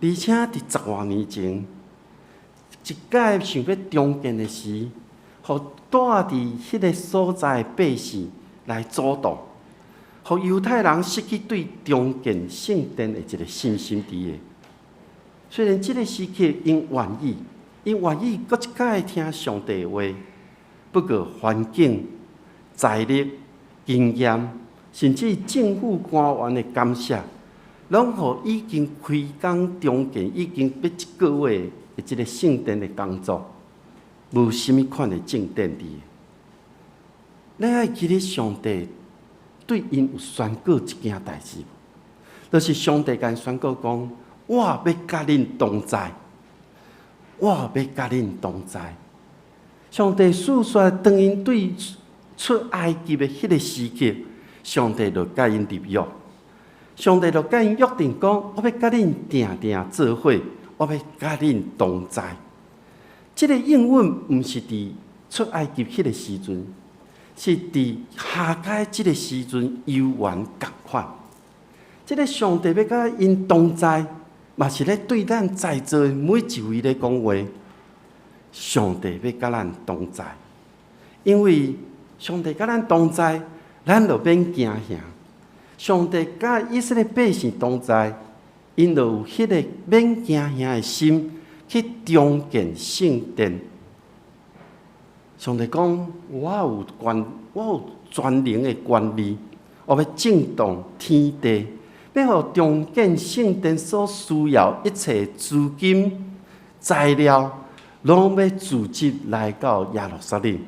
而且佇十外年前，一擺想欲重建的時，予住佇彼个所在的百姓來阻擋，予猶太人失去對重建聖殿的一个信心佇的。雖然這个時刻𪜶願意， 𪜶願意閣一擺聽上帝話，不過環境、財力、經驗，甚至政府官員的干涉，攏予已經開工重建已經欲一個月的這个聖殿的工作，無啥物款的進展佇。咱愛記得上帝對𪜶有宣告一件代誌，就是上帝共𪜶宣告講：我欲佮恁同在，我欲佮恁同在。上帝述說，當𪜶對出埃及的彼个時刻，上帝就佮𪜶立約。上帝就佮𪜶約定講：我欲佮恁定定做伙，我欲佮恁同在。這个應允毋是佇出埃及彼个時陣，是佇哈該這个時陣猶原仝款。這个上帝欲佮𪜶同在，嘛是咧對咱在座的每一位咧講話。上帝欲佮咱同在，因為上帝佮咱同在，咱就免驚嚇。上帝佮以色列百姓同在，𪜶就有彼个免驚嚇的心去重建聖殿。上帝講：我有權，我有全能的權利，我欲震動天地，欲予重建聖殿所需要一切資金材料，攏欲組織來到耶路撒冷。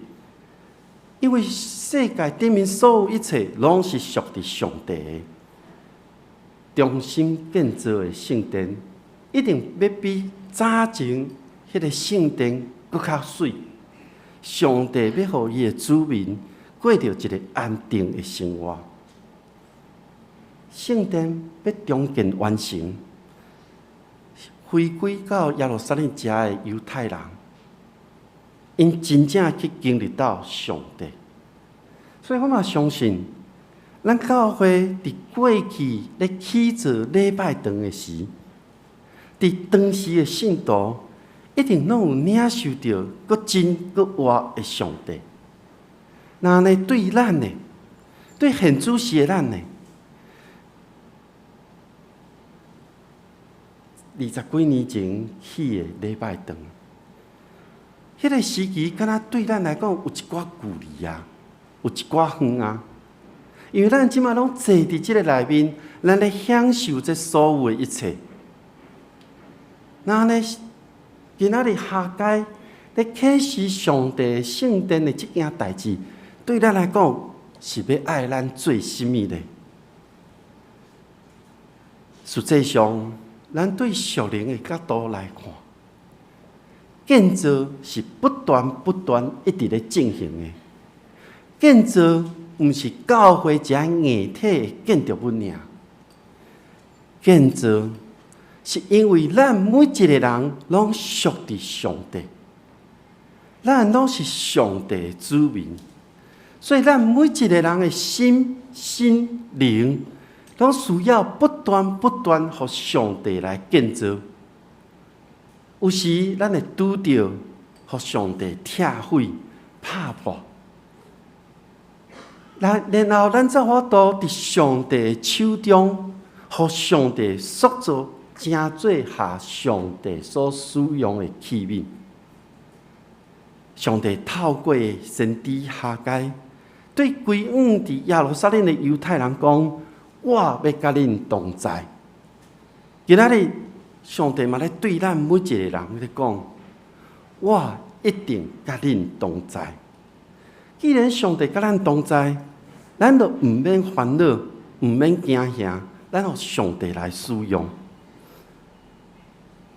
因為世界頂面所有一切，攏是屬佇上帝的。重新建造的聖殿，一定欲比早前彼个聖殿閣較媠。上帝欲予伊的子民過著一个安定的生活。聖殿欲重建完成，回歸到耶路撒冷遮的猶太人，𪜶真正去經歷到上帝。所以我嘛相信，咱教會佇過去咧起造禮拜堂的時，佇當時的信徒一定攏有領受著閣真閣活的上帝。若按呢對咱呢，對現主時的咱呢，20幾年前起的禮拜堂，彼个時期敢若對咱來講有一寡距離啊，有一寡遠啊。因為咱這馬攏坐佇這个內面，咱咧享受這所有的一切。若按呢，今仔日哈該咧啟示上帝聖殿的這件代誌，對咱來講是欲愛咱做啥物呢？實際上，咱對屬靈的角度來看，建造是不斷不斷一直咧進行的。建造毋是教會這硬體的建築物爾，建造是因為咱每一個人攏屬佇上帝，咱攏是上帝的子民，所以咱每一個人的心、身、靈，攏需要不斷不斷予上帝來建造。有時咱會拄著予上帝拆毀、拍破，然後咱才有法度佇上帝的手中，予上帝塑造，成做合上帝所使用的器皿。上帝透過先知哈該，對歸往佇耶路撒冷的猶太人講：我欲佮恁同在。今仔日，上帝嘛咧對咱每一個人咧講：我一定佮恁同在。既然上帝佮咱同在，咱就毋免煩惱，毋免驚嚇，咱予上帝來使用。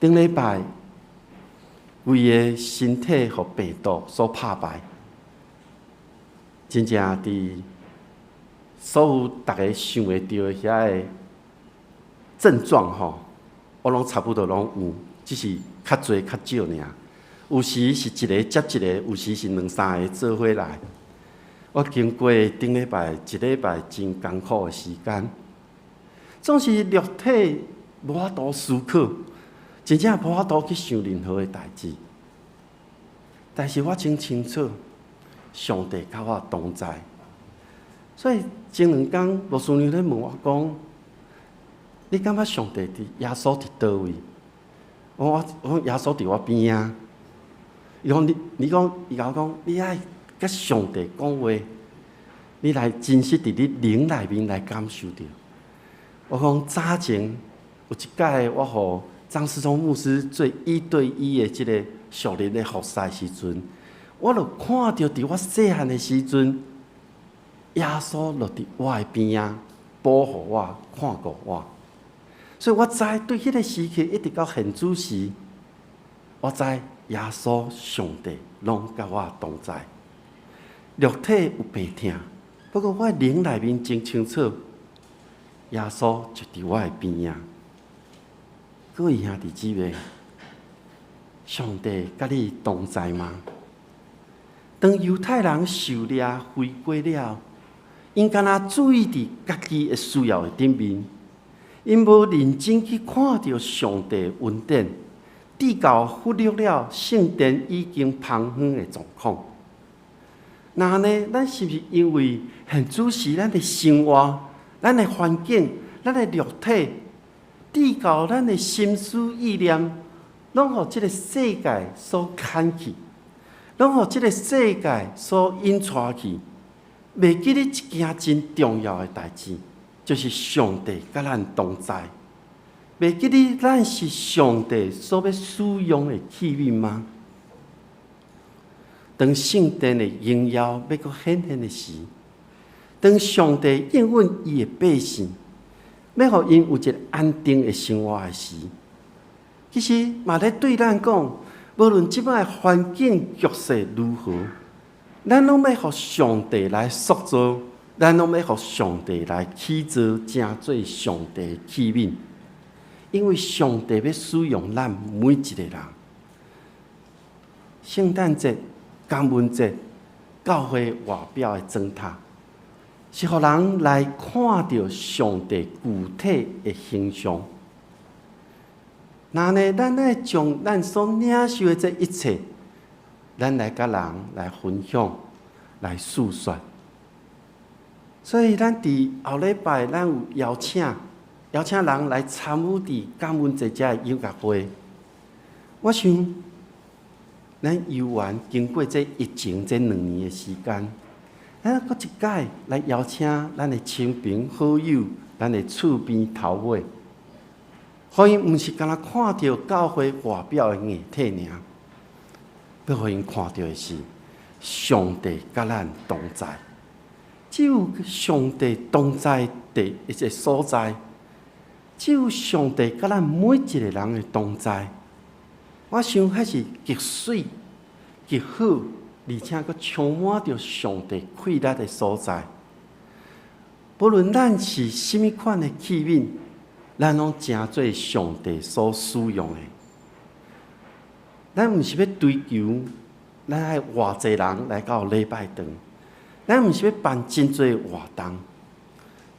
頂禮拜，規个身體予病毒所拍敗，真正佇所有逐家想會著的遐个症狀吼，我攏差不多攏有，只是較濟較少爾。有時是一个接一個，有時是兩三个做伙來。我經過頂禮拜一禮拜真艱苦的時間，總是肉體無法度思考，真正無法度去想任何的代誌。但是我真清楚，上帝佮我同在。所以前兩工牧師娘咧問我講：你感覺上帝佇耶穌佇佗位？我講耶穌佇我邊仔。伊講你，你講，伊共我講，你愛佮上帝講話，你來真實佇你靈內面來感受著。我講早前有一擺，我予張思聰牧師做一對一的這个屬靈的服侍時陣，我就看著佇我細漢的時陣，耶穌就佇我的邊仔保護我、看顧我。所以我知對彼个時刻一直到現此時，我知耶穌上帝攏佮我同在。肉體有病疼，不過我靈內面真清楚，耶穌就佇我的邊仔。各位兄弟姊妹，上帝佮你同在嗎？當猶太人受掠回歸了，𪜶敢若注意佇家己的需要的頂面，𪜶無認真去看著上帝恩典，直到忽略了聖殿已經荒廢的狀況。那按呢，咱是毋是因為現此時咱的生活、咱的環境、咱的肉體，直到咱的心思意念，攏予這个世界所牽去，攏予這个世界所引帶去，袂記得一件真重要的代誌，就是上帝佮咱同在。袂記得咱是上帝所欲使用的器皿嗎？當聖殿的榮耀欲閣顯現的時，當上帝應允伊的百姓，欲予𪜶有一个安定的生活的時，其實嘛咧對咱講，無論這擺環境局勢如何，咱攏欲予上帝來塑造，咱攏欲予上帝來起造，成做上帝的器皿。因為上帝欲使用咱每一个人。聖誕節、感恩節，教會外表的裝飾，是予人來看著上帝具體的形象。那呢，咱愛將咱所領受的這一切，咱來佮人來分享、來訴說。所以，咱佇後禮拜，咱有邀請邀請人來參與佇感恩節這个音樂會。我想，咱猶原經過這疫情這2年的時間，咱閣一擺來邀請咱的親朋好友、咱的厝邊頭尾，予𪜶毋是干焦看著教會外表的硬體爾，欲予𪜶看著的是上帝佮咱同在。只有上帝同在的一个所在，只有上帝佮咱每一个人的同在，我想彼是極媠、極好，而且閣充滿著上帝快樂的所在。無論咱是啥物款的器皿，咱攏成做上帝所使用的。咱毋是欲追求，咱愛偌濟人來到禮拜堂，咱毋是欲辦真濟活動，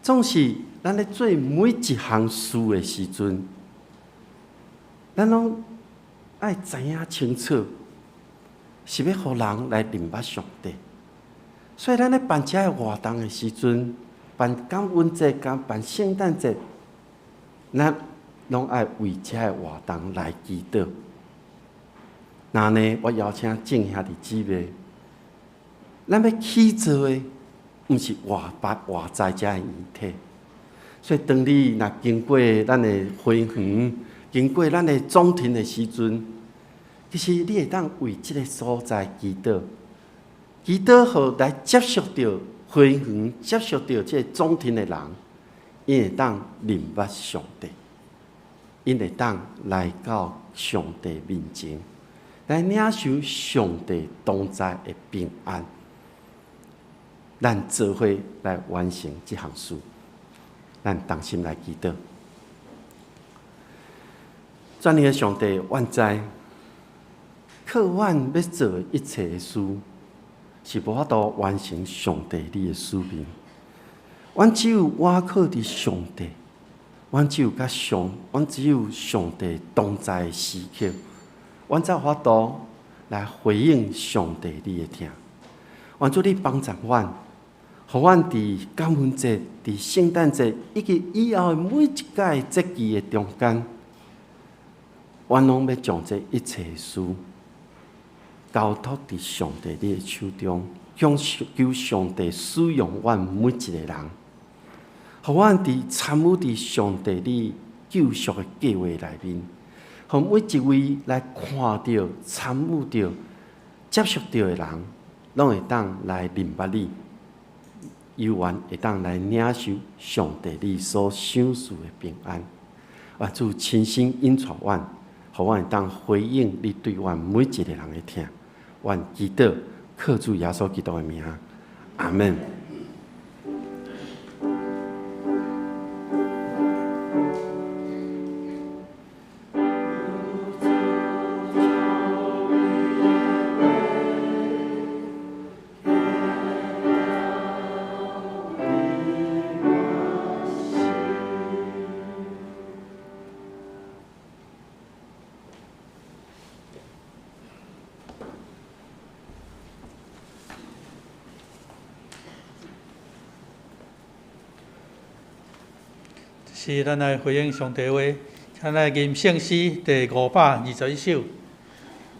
總是咱咧做每一項事的時陣，咱攏愛知影清楚，是欲予人來認捌上帝。所以咱咧辦這个活動的時陣，辦感恩節、佮辦聖誕節，咱攏愛為這个活動來祈禱。那呢，我邀請眾兄弟姊妹，咱欲起造的，毋是外擺外在這个硬體。所以，當你若經過咱的花園，經過咱的總廳的時陣，其實你會當為這个所在祈禱，祈禱予來接觸著花園、接觸著這个總廳的人，𪜶會當認捌上帝，𪜶會當來到上帝面前，來領受上帝同在的平安。咱做伙來完成這項事，咱同心來祈禱。全能的上帝，阮知，靠阮欲做的一切的事，是無法度完成上帝你的使命。阮只有倚靠佇上帝，阮只有上帝同在的時刻，阮才有法度來回應上帝你的疼。願主你幫助阮，予阮佇感恩節、佇聖誕節以及以後的每一屆節期的中間，阮攏欲將這一切事交交託佇上帝你的手中，求上帝使用阮每一个人，予阮佇參與佇上帝你救贖的計劃內面，予每一位來看著、參與著、接觸著的人，攏會當來認捌你，猶原會當來領受上帝你所賞賜的平安。願主親身引帶阮，予阮會當回應你對阮每一個人的疼。願祈禱，靠主耶穌基督的名，阿們。是咱來回應上帝話，請來吟聖詩第521首，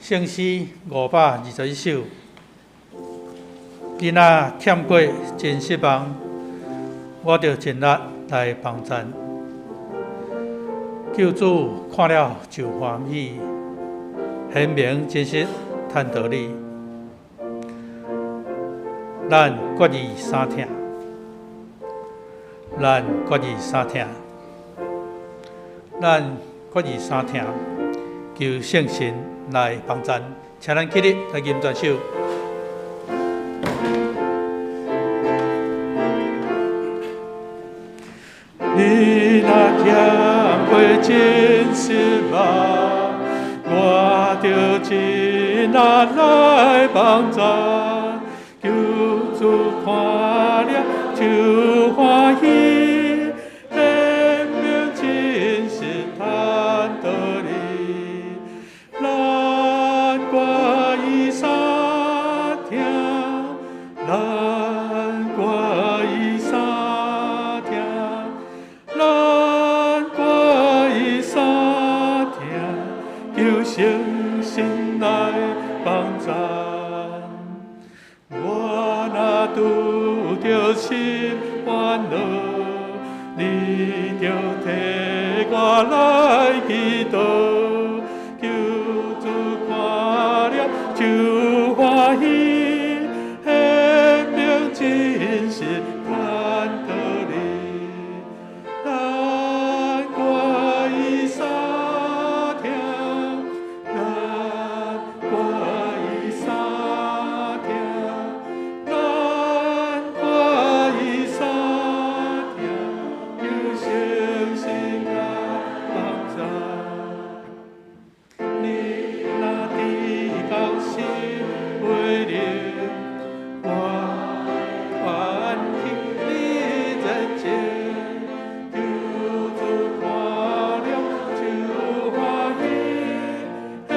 聖詩521首。你若欠過真失望，我著盡力來幫贊。救主看了就歡喜，顯明真實趁道理。咱決意相聽，咱決意相聽。咱決意相聽，求聖神來幫贊，請咱起立來吟這首。你若欠過真失望，我著盡力來幫贊。求主看了就歡喜。你著替我來祈禱，求主看了就歡喜，顯明真實趁道理。咱決意相聽，咱決意相聽，咱決意相聽，求聖神來幫贊。你若知到心袂靈，我喚起你熱情，求主看了就歡喜，顯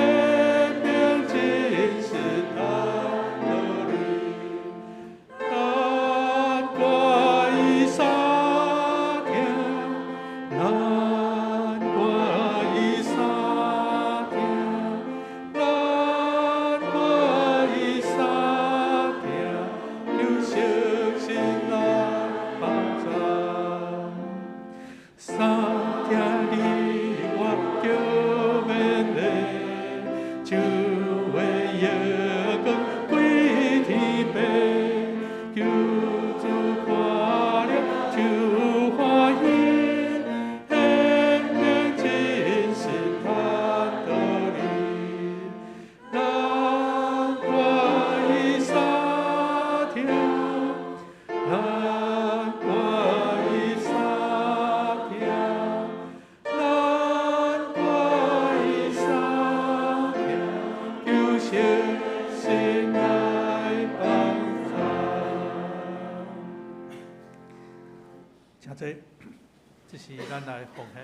明真實趁道理。咱決意相聽，咱決意相聽，咱決意相聽，求聖神來幫贊。相聽你我著勉勵，就會耀光歸天父。求主看了就歡喜，顯明真實趁道理。咱決意相聽，咱決意相聽，咱決意相聽，求聖神來幫贊。請坐，這是咱來奉獻。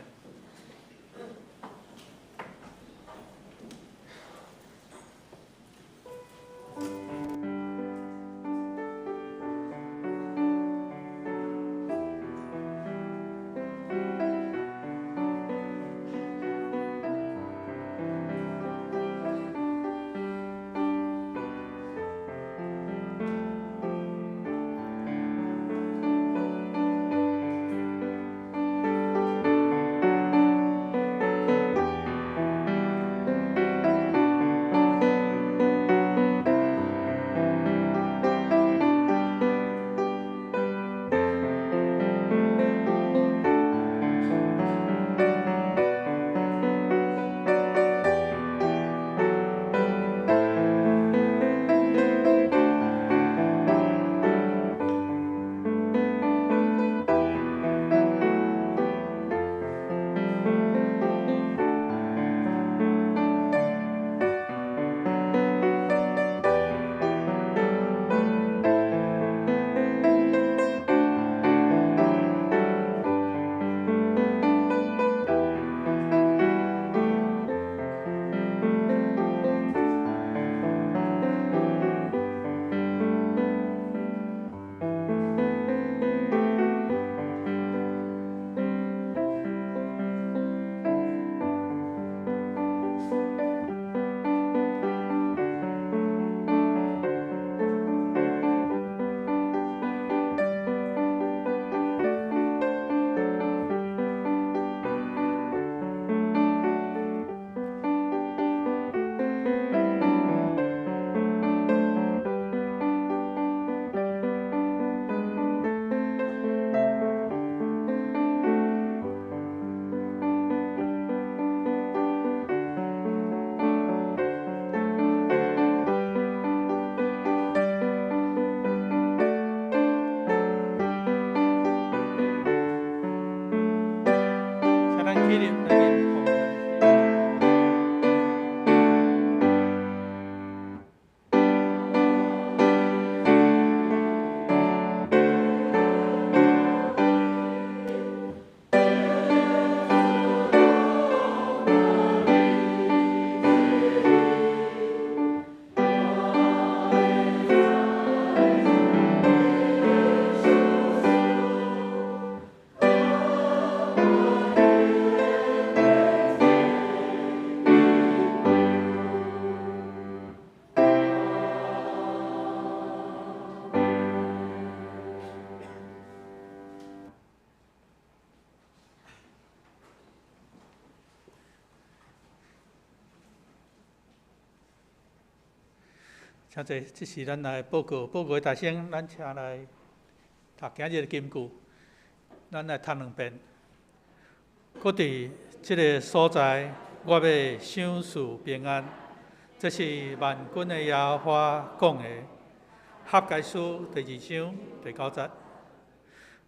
起立來念奉獻。請坐，這是咱來報告，報告的大聲，咱請來讀今日的金句，咱來讀兩遍。閣佇這个所在，我欲賞賜平安。這是萬軍的耶和華講的。哈該書第二章第九節。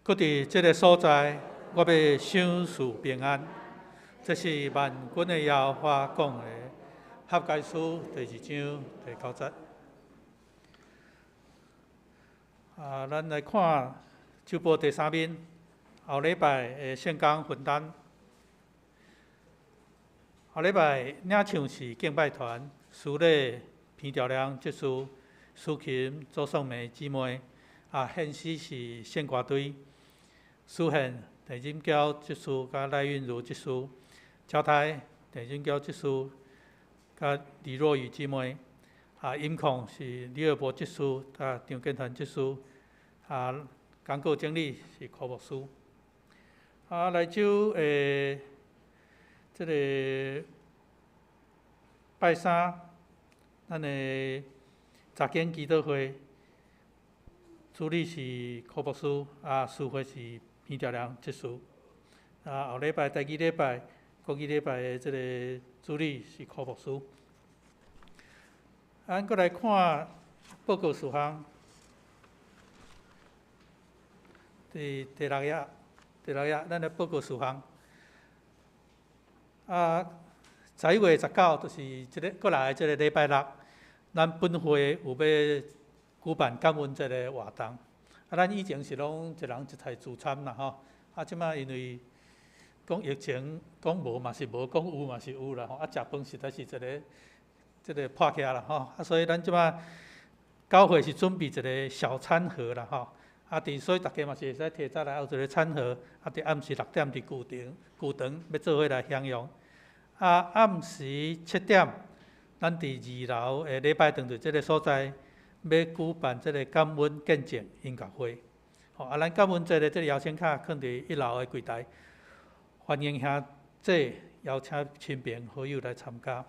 閣佇這个所在，我欲賞賜平安。這是萬軍的耶和華講的。哈該書第二章第九節。啊，咱來看周報第三面，後禮拜的聖工分擔。後禮拜領唱是敬拜團，司禮彭兆良執事，司琴周宋梅姊妹，啊，獻詩是聖歌隊，司獻鄭錦嬌執事佮賴韻如執事，交代鄭錦嬌執事佮李若雨姊妹，啊，音控是李爾博執事佮張建團執事。啊，講稿整理是柯牧師。啊，來週的這个拜三，咱的查經祈禱會，主理是柯牧師，啊，司會是彭兆良執事。啊，後禮拜第二禮拜國語禮拜的這个主理是柯牧師。咱閣來看報告事項。佇第六頁，第六頁，咱來報告事項。啊，11月19，就是這个過來的這个禮拜六，咱本會有欲舉辦感恩節的活動。啊，咱以前是攏一人一台自參啦，吼。啊，這擺因為講疫情，講無嘛是無，講有嘛是有啦，吼。啊，食飯實在是一个這个破起來啦，吼。啊，所以咱這擺教會是準備一个小餐盒啦，吼。啊，佇所以逐家嘛是會使提早來，有一个餐盒，啊，佇暗時6點佇球場，球場欲做伙來享用。啊，暗時7點，咱佇二樓的禮拜堂佇這个所在，欲舉辦這个感恩見證音樂會。吼，啊，咱感恩節的這个邀請卡囥佇一樓的櫃台，歡迎兄弟邀請親朋好友來參加。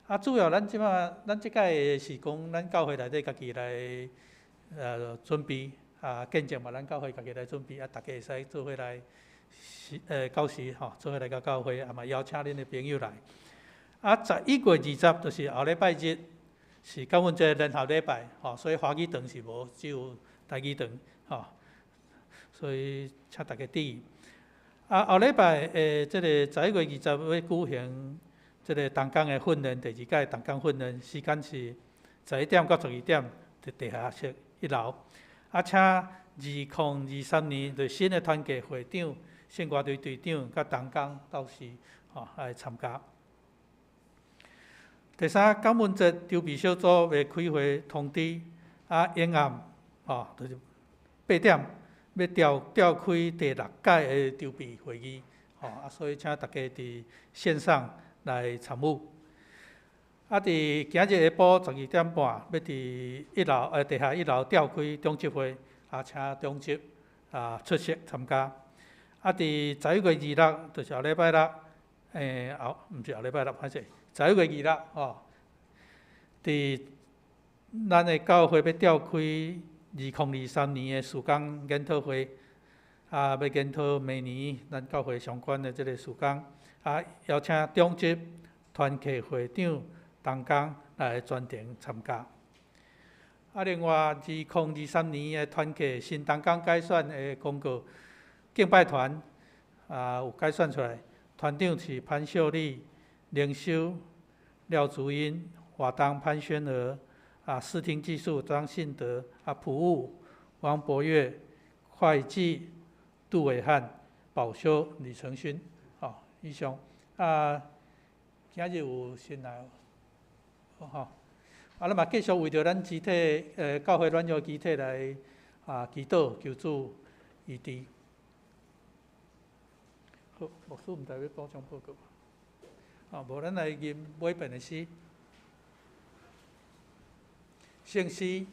啊，主要咱這擺，咱這擺是講，咱教會內底家己來準備。啊，見證嘛，咱教會家己來準備，啊，逐家會使做伙來，到時吼，做伙來到教會，啊嘛邀請恁的朋友來。啊，11月20，就是後禮拜日，是感恩節聯合禮拜，吼，所以華語堂是無，只有台語堂，吼，所以請大家注意。啊，後禮拜的這个11月20欲舉行這个同工的訓練，第二屆同工訓練，時間是11點到12點，佇地下室一樓。啊，請2023年就新的團契會長、聖歌隊隊長佮同工到時吼來參加。第三，感恩節籌備小組欲開會通知，啊，永暗吼，就是8點欲召開第六屆的籌備會議，吼啊，所以請大家佇線上來參與。啊！佇今日下晡12點半，欲佇一樓地下一樓召開長執會，啊，請長執啊出席參加。啊！佇11月26，就是後禮拜六，後毋是後禮拜六，歹勢，11月26吼，佇咱的教會欲召開2023年的事工研討會，啊，欲研討明年咱教會相關的這个事工，啊，邀請長執、團契會長、同工來全程參加。啊，另外，2023年的團契新同工改選的公告，敬拜團啊有改選出來，團長是潘秀麗、靈修廖竹英、華東潘宣娥，視聽技術張信德，譜務王博岳，會計杜偉漢，保修李承勳，以上。今日有新來，吼，咱嘛繼續為著咱肢體，教會軟弱肢體來祈禱求主醫治。好，牧師毋知欲補充報告。無咱來吟尾遍的詩，聖詩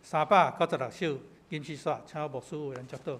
396首，金絲煞，請牧師為咱祝禱。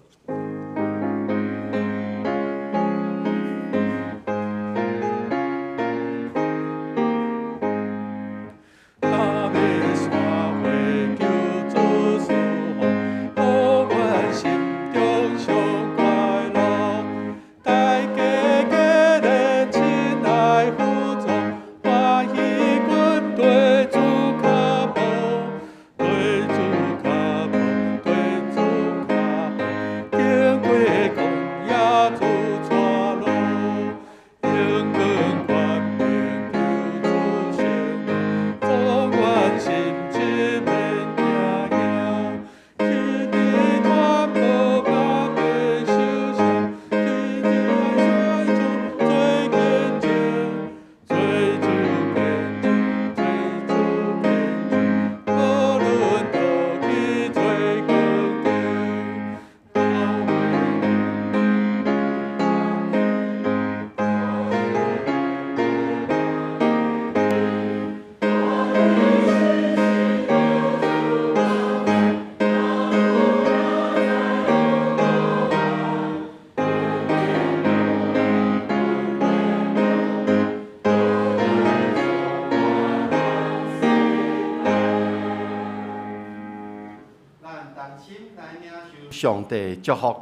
上帝祝福，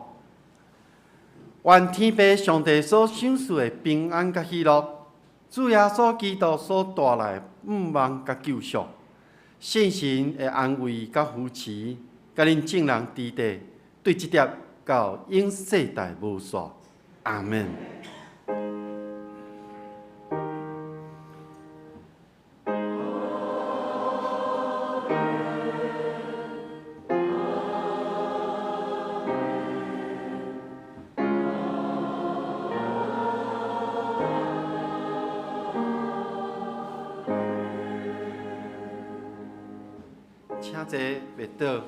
願天父上帝所賞賜的平安佮喜樂，主耶穌基督所帶來的盼望佮救贖，聖神的安慰佮扶持，佮恁眾人佇底，對這粒到永世代無煞。阿們。請坐，袂倒。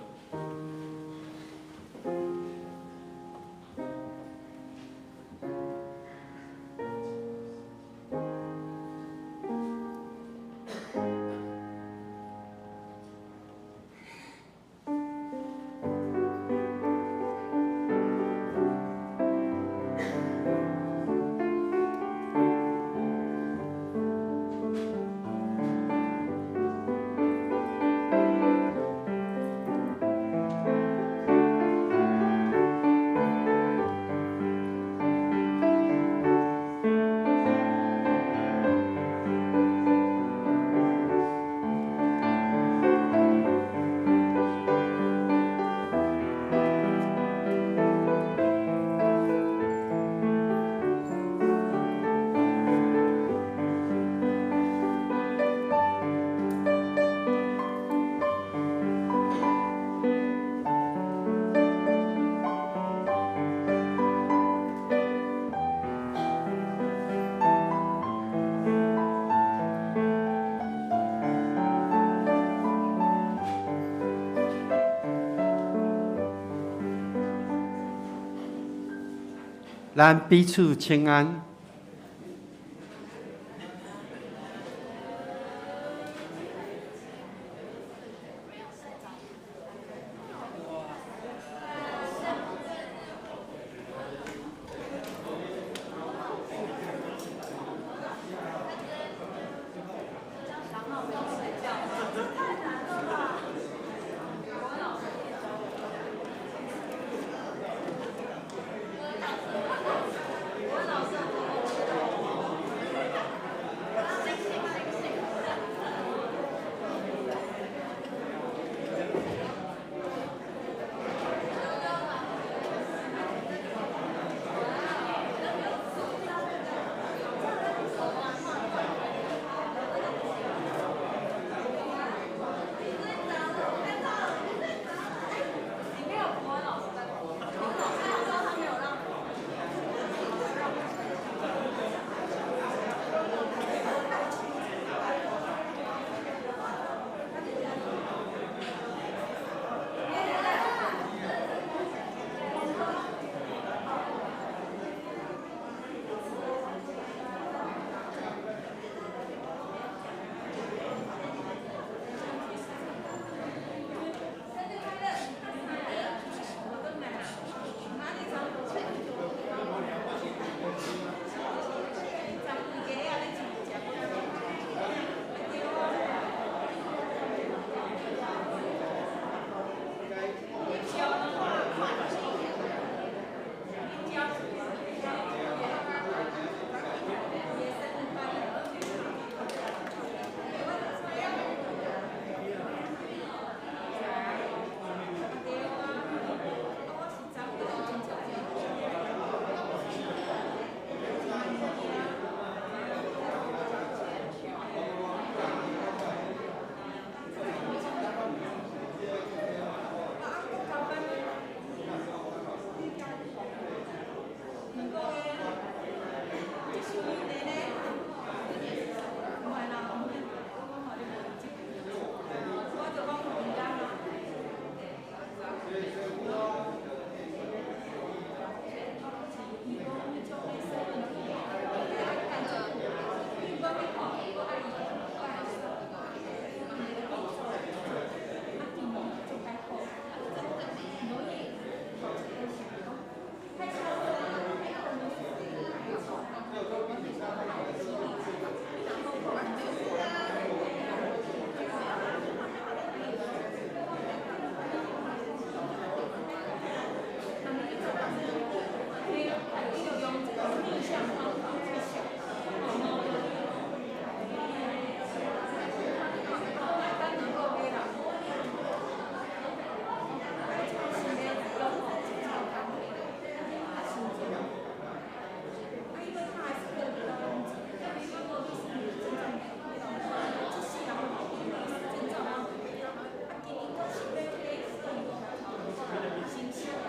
咱彼此請安。